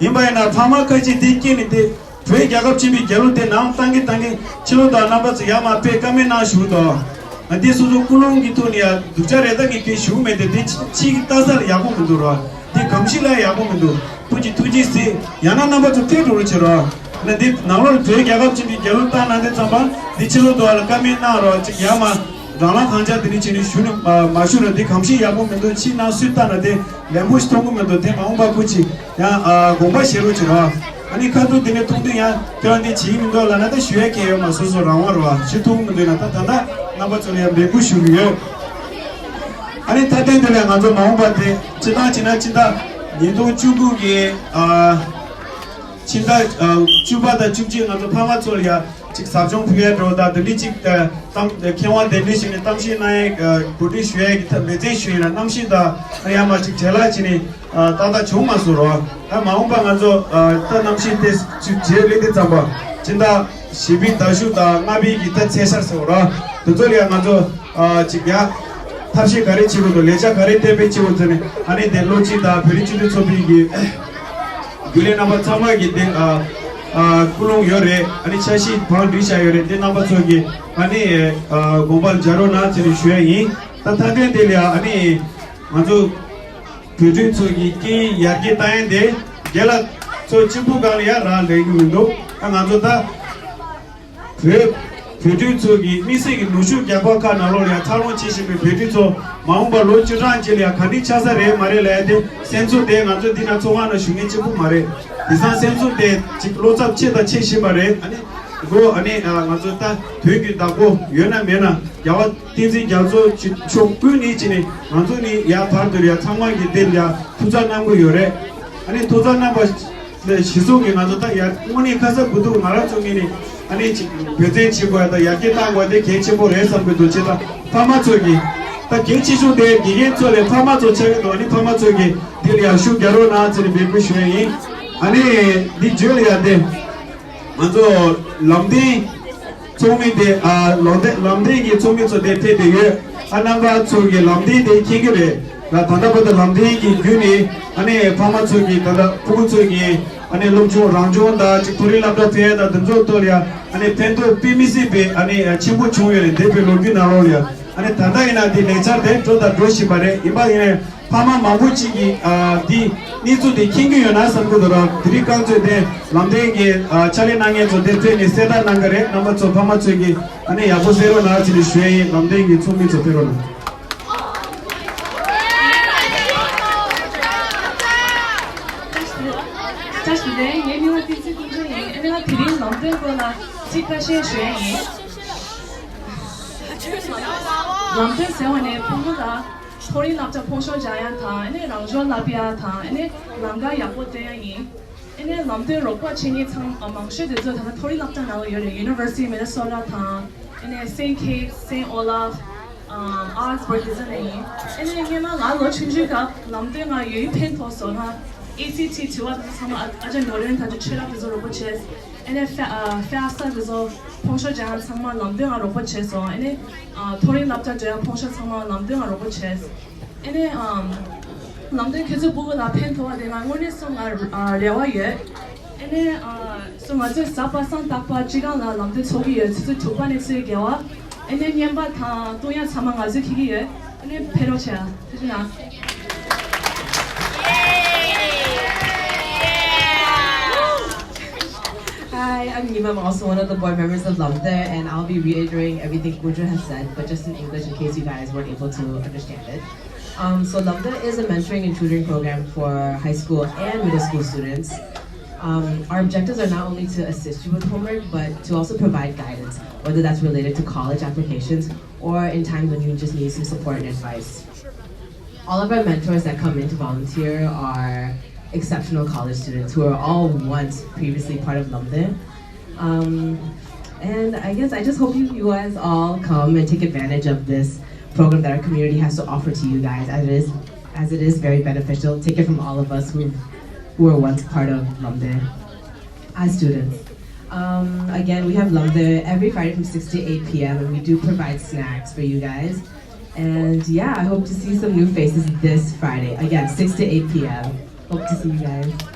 ཡིན་པ་ཡིན་ན་ཕ་མ་ཁ་ཅིག་དེ་སྐྱེས་ནས་དེ་བོད་རྒྱལ་ཁབ་ཆེན་པོའི་རྒྱལ་གླུ་དེ་ནང་བཏང་གི་བཏང་གི་ཕྱི་ལོགས་དང་རྣམ་པ་ཚོ་ཡར་མར་དཔེ་ཀ་མེད་གནང་ཞུ་འདུག་ང་དེ་སོ་སོ་ཀུན་སློང་གི་ཐོག་ནས་ཡ་སྡུག་ཅག་རེད། ད་ངས་དེ་ཞུ་གི་མེད། དེ་དེ་ཕྱི་གི་ལྟ་ས་ལ་ཡག་པོ་མི་འདུག་ར། དེ་གོམས་གཤིས་ལ་ཡག་པོ་མི་འདུག་ཐུགས་རྗེ་ཐུགས་རྗེ་གཟིགས། ཡང་ན་རྣམ་པ་ཚོ་ཐད་འགྲོ་རོགས་བྱེད་ར། ན་འདི་ནང་ལོགས་བོད་རྒྱལ་ཁབ་ཆེན་པོའི་རྒྱལ་གླུ་བཏང་གནང་དུས་ཙམ་པ་འདི་ཕྱི་ལོགས་དུ་བ་ལ་ཀ་མེད་གནང་རོགས། ཅིག་ཡར་མར་རང་ལ་གང་ཆ་དེ་འདྲ་བྱས་ནས་ཞུ་ནས་མ་མ་ཞུ་ར། འདི་གོམས་གཤིས་ཡག་པོ་མི་འདུག་ཕྱི་ནང་སུས་ལྟ་ན་དེ་ལན་པོ་ཞིག་མཐོང་གི་མི་འདུག་དེ་མ་འོངས་པ་སྐུ་མཁྱེན་ཡང་ཨ་དགོངས་པ་བཞེས་རོགས་བྱེད་ར། ཨ་ནི་ཁ་ཐུག་དེ་ནས་མཐོང་དུས་ཡང་ཁྱོད་རང་འདི་བྱེད་ཀྱི་མི་འདུག་ལབ་ན་ད་ཞུ་ཡ་གལ་ཡོད་མ། སོ་སོ་རང་དབང་རེད་བ། ཞུ་ཐུབ་ཀྱི་མི་འདུག་ན་ད་ད་ལྟ་རྣམ་པ་ཚོ་ལ་ཡང་འབོད་སྐུལ་ཞུ་གི་ཡོད། ཨ་ནི་མཐའ་དོན་དེ་ལ་ང་ཚོ་མ་འོངས་པ་དེ་སྤྱིར་བཏང་བྱས་ན་ཕྱི་ཟླ་ཉིས་སྟོང་བཅུ་དགུ་གི་ཨ་ཕྱི་ཟླ་ཨ་བཅུ་པ་དང་བཅུ་གཅིག་ང་ཚོ་ཕ་མ་ཚོ་ལ་ཡ་ཅིག་ཟབ་སྦྱོང་ཕུལ་ཡ་འགྲོ་ད་དེ་འདྲ་ཅིག་ཨ་གཏམ་མཁས་དབང་གདན་འདྲེན་ཞུས་ནས་གཏམ་བཤད་གནང་ཡ་གོ་སྒྲིག་ཞུ་ཡ་གི་ཐབས་ལེ་ཚན་ཞུས་ཡིན་ན་གནམ་གཤིས་དང་ཨ་ཡ་མ་ཅིག་བྲེལ་བ་བྱས་ནས། ཏག་ཏག་བྱུང་མ་སོང་རོགས། ད་མ་འོངས་པ་ང་ཚོ་ད་གནམ་གཤིས་དེ་ཚུལ་བརྗེ་སླེབས་དུས་ཙམ་པ་སྤྱི་ཟླ་བཞི་པའི་ཟླ་གཞུག་དང་ལྔ་པའི་གི་ད་ཚེས་ཤར་ཟེར་རོགས། དེ་ཚོ་ལ་ཡང་ང་ཚོ་ཅིག་ཡ་ཐབས་ཤེས་ག་རེ་བྱེད་དགོས་འདུག་ལས་འཆར་ག་རེ་གཏན་འབེབས་བྱེད་དགོས་ཟེར་ནས་ཨ་ནི་དེ་བློ་སྤྱི་དང་བོད་རིགས་སྤྱི་མཐུན་ཚོགས་པའི་གི་རྒྱུན་ལས་རྣམ་པ་ཚང་མ་གི་དེ་ཀུན་སློང་ཡོད་རེད། ཨ་ནི་འཆར་གཞི་བང་བསྒྲིགས་བཞག་ཡོད་རེད། དེ་རྣམ་པ་ཚོ་གི་ཨ་ནི་དགོངས་པ་འཇལ་རོགས་གནང་ཟེར་ནས་ཞུ་ཡ་ཡིན། ད་མཐའ་དོན་དེ་ལ་ཡ་ཨ་ནི་ང་ཚོ། བོད་ཕྲུག་ཚོ་གི་སྐད་ཡིག་ཡར་རྒྱས་བཏང་ཡས་དེ་རྒན་ལགས་ཚོ་གཅིག་པུ་སྒང་ལ་ཡ་རག་ལས་ཀྱི་མི་འདུག་ཨ་ང་ཚོ་ད་བོད་བོད་ཕྲུག་ཚོ་གི་དམིགས་བསལ་གྱི་ནུབ་ཕྱོགས་རྒྱལ་ཁབ་ཁག་ནང་ལོགས་ལ་ཡ་འཚར་ལོངས་བྱེད་བཞིན་པའི་བོད་ཕྲུག་ཚོ་མ་འོངས་པ་ལོ་བཅུ་གྲངས་ཅིག་ལ་ཡ་ག་འདྲ་ཆགས་ས་རེད་མ་རེད་ལབ་ཡ་དེ་སེམས་ཚོར་དེ་ང་ཚོ་འདི་ན་ཚོགས་ཁང་ནང་བཞུགས་མཁན་གཅིག་པུ་མ་རེད། དེང་སང་སེམས་ཚོར་དེ་ཅིག་བློ་འཚབ་ཆེ་དང་ཆེ་བཞིན་པ་རེད། ཨ་ནི། སྒོ་ཨ་ནི་ང་ཚོ་ད་དོན་གྱི་བདག་པོ་ཡོད་ན་མེད་ན་རྒྱལ་བ་བསྟན་འཛིན་རྒྱ་མཚོ་ཕྱོགས་ཀུན་ནས་ཅི་ནས་ང་ཚོ་ནི་ཡར་བར་དུ་ཡར་ཚང་མ་གི་དེར་ཡར་ཐུགས་ཚ་གནང་གི་ཡོད་རེད། ཨ་ནི་ཐུགས་ཚ་གནང་པ་ཞིག་སོང་གི་ང་ཚོ་ད་ཡར་དངོས་གནས་ཁ་ཚ་དགོས་གཏུགས་ང་རང་ཚོ་ངོས་ནས་ཨ་ནི་ཅིག་འབད་བརྩོན་བྱེད་དགོས་ཡ་ད་ཡར་རྒྱས་གཏང་དགོས་དེ་གལ་ཆེན་པོ་རེད་བསམ་གི་འདུག་ཅེས་ད་ཕ་མ་ཚོ་གི་ད་གལ་ཆེ་ཤོས་དེ་དགེ་རྒན་ཚོ་ལས་ཕ་མ་ཚོ་ཆགས་ཀྱི་འདུག་ཨ་ནི་ཕ་མ་ཚོ་གི་དེ་ལ་ཡར་ཤུགས་རྒྱག་རོགས་གནང་ཟེར་ནས་འབོད་སྐུལ་ཞུ་ཡ་ཡིན། ཨ་ནི་འདི་བརྗོད་ལ་ཡ་དེ། ང་ཚོ་ལམ་སྟོན་ཚོགས་མི་དེ་ཨ་ལམ་སྟོན་ལམ་སྟོན་གྱི་ཚོགས་མི་ཚོ་དེ་ཕེབས་བསྡད་ཡོད། ཨ་རྣམ་པ་ཚོ་གི་ལམ་སྟོན་དེ་མཁྱེན་གྱི་རེད་ལ། ད་ལྟ་བར་དུ་ལམ་སྟོན་གྱི་བརྒྱུད་ནས་ཨ་ནི་ཕ་མ་ཚོ་གི་ད་ལྟ་ཕྲུ་གུ་ཚོ་གི་ཨ་ནི་སློབ་སྦྱོང་རང་སྦྱོང་དང་གཅིག་མཐོ་རིམ་སློབ་གྲྭ་ཕེབས་ཡ་དང་དེ་ཚོ་ཐོག་ལ་ཡ་ཨ་ནི་ཕན་ཐོགས་དཔེ་མི་སྲིད་པའི་ཨ་ནི་ཆེན་པོ་བྱུང་ཡོད་རེད། འདས་པའི་ལོ་རྒྱུས་ནང་ལོགས་ལ་ཡ་ཨ་ནི་ད་ལྟ་ཡིན་ན་དེ་ལས་འཆར་དེ་འགྲོ་དང་འགྲོ་བཞིན་པ་རེད། ཡིན་པ་ཡིན་ནའི། ཕ་མ་མང་པོ་ཅིག་གིས་ཨ་འདི་གནས་ཚུལ་འདི་མཁྱེན་གྱི་ཡོད་ན་བསམ་གྱི་འདུག་ར། དེ་རིང་རྐང་ཚོད་དེ་ལམ་སྟོན་གྱི་ཨ་ཕྱག་ལས་གནང་མཁན་ཚོ་དེ་ཕེབས་ནས་གསལ་བསྒྲགས་གནང་གི་རེད། རྣམ་པ་ཚོ་ཕ་མ་ཚོས་ཀྱིས་ཨ་ནི་ཡག་པོ་གསན་རོགས་གནང་ཟེར་ནས་ཞུ་ཡ་ཡིན། ལམ་སྟོན་གྱི་ཚོགས་མི་ཚོ་ཕེབས་རོགས་གནང་། བཀྲ་ཤིས་བདེ་ལེགས། ངའི་མིང་ལ་བསྟན་འཛིན་ཀུན་འབྱུང་ཡིན། ཨ་ནི་ང་དེ་རིང་ལམ་སྟོན་སྐོར་ལ་ཚིག་ཁ་ཤས་ཞུ་ཡ་ཡིན། ལམ་སྟོན་ཟེར་བ་ནི་ཕྲུ་གུ་ལ། མཐོ་རིམ་སློབ་གྲྭ་ཕོན་ཆུང་སྦྱང་ཡ་དང་། ཨ་ནི་རང་སྦྱོང་བསླབ་ཡ་དང་། ཨ་ནི་ལམ་ཁ་ཡག་པོ་སྟོན་ཡ་ཡིན། ཨ་ནི་ལམ་སྟོན་རོགས་པ་བྱེད་མཁན་ཚང་མ་མང་ཤོས་དེ་ཚོ་ད་ལྟ་མཐོ་རིམ་སློབ་གྲྭ་ནང་ལ་ཡོད་རེད། University of Minnesota དང་། ཨ་ནི་Saint Kitts, Saint Olaf, um, Augsburg དེ་ཚོ་ནས་ཡིན། ཨ་ནི་སྔོན་མ་ང་ལོ་ཆུང་ཆུང་སྐབས་ལམ་སྟོན་ང་ཡོད་ཕན་ཐོགས་སོང་། ང་ཨེ་སི་ཊི་དྲི་བ་དེ་ཚོ་ཚང་མ་ཨ་ཨ་ཅག་ནོར་ཡོན་ད་ཅི་ཆོས་རབ་དེ་ཚོ་རོགས་པ་བྱས། ཨ་ནི་ཧྥ་ཨ་ཧྥ་ས་དེ་ཚོ་ཕོན་ཆུང་སྦྱང་ཡ་ཚང་མ་ལམ་སྟོན་ང་རོགས་པ་བྱས་སོང་། ཨ་ནི་ཨ་མཐོ་རིམ་སློབ་གྲྭ་འགྲོ་ཡ་ཕོན་ཆུང་ཚང་མ་ལམ་སྟོན་ང་རོགས་པ་བྱས། ཨ་ནི་ཨམ་ལམ་སྟོན་ཁྱེད་ཚོ་ཕྲུ་གུ་ལ་ཕན་ཐོགས་པ་དེ་ང་དངོས་གནས་སུ་ང་ཨ་རེ་བ་ཡོད། ཨ་ནི་ཨ་སུ་ང་ཚོས་གཟའ་པ་སངས་རྟག་པ་སྤྱི་ཁང་ལ་ལམ་སྟོན་ཚོགས་ཀྱི་ཡོད། ཆུ་ཚོད་དྲུག་པ་ནས་ཆུ་ཚོད་བརྒྱད་པ། ཨ་ནི་རྔན་པ་དང་བཏུང་ཡ་ཚང་མ་ང་ཚོས་འཁྱེར་གྱི་ཡོད། ཨ་ནི་ཕེབས་རོགས་བྱེད། ཐུགས་རྗེ་གནང་། Hi, I'm Nima. I'm also one of the board members of Lamde, and I'll be reiterating everything Gujo has said, but just in English in case you guys weren't able to understand it. Um, so Lamde is a mentoring and tutoring program for high school and middle school students. Um, our objectives are not only to assist you with homework, but to also provide guidance, whether that's related to college applications or in times when you just need some support and advice. All of our mentors that come in to volunteer are exceptional college students who are all once previously part of Lamde. Um, and I guess I just hope you, you guys all come and take advantage of this program that our community has to offer to you guys, as it is, as it is very beneficial. Take it from all of us who, who were once part of Lamde as students. Um, again, we have Lamde every Friday from six to eight p m, and we do provide snacks for you guys. And yeah, I hope to see some new faces this Friday. Again, six to eight p m. Hope to see you guys.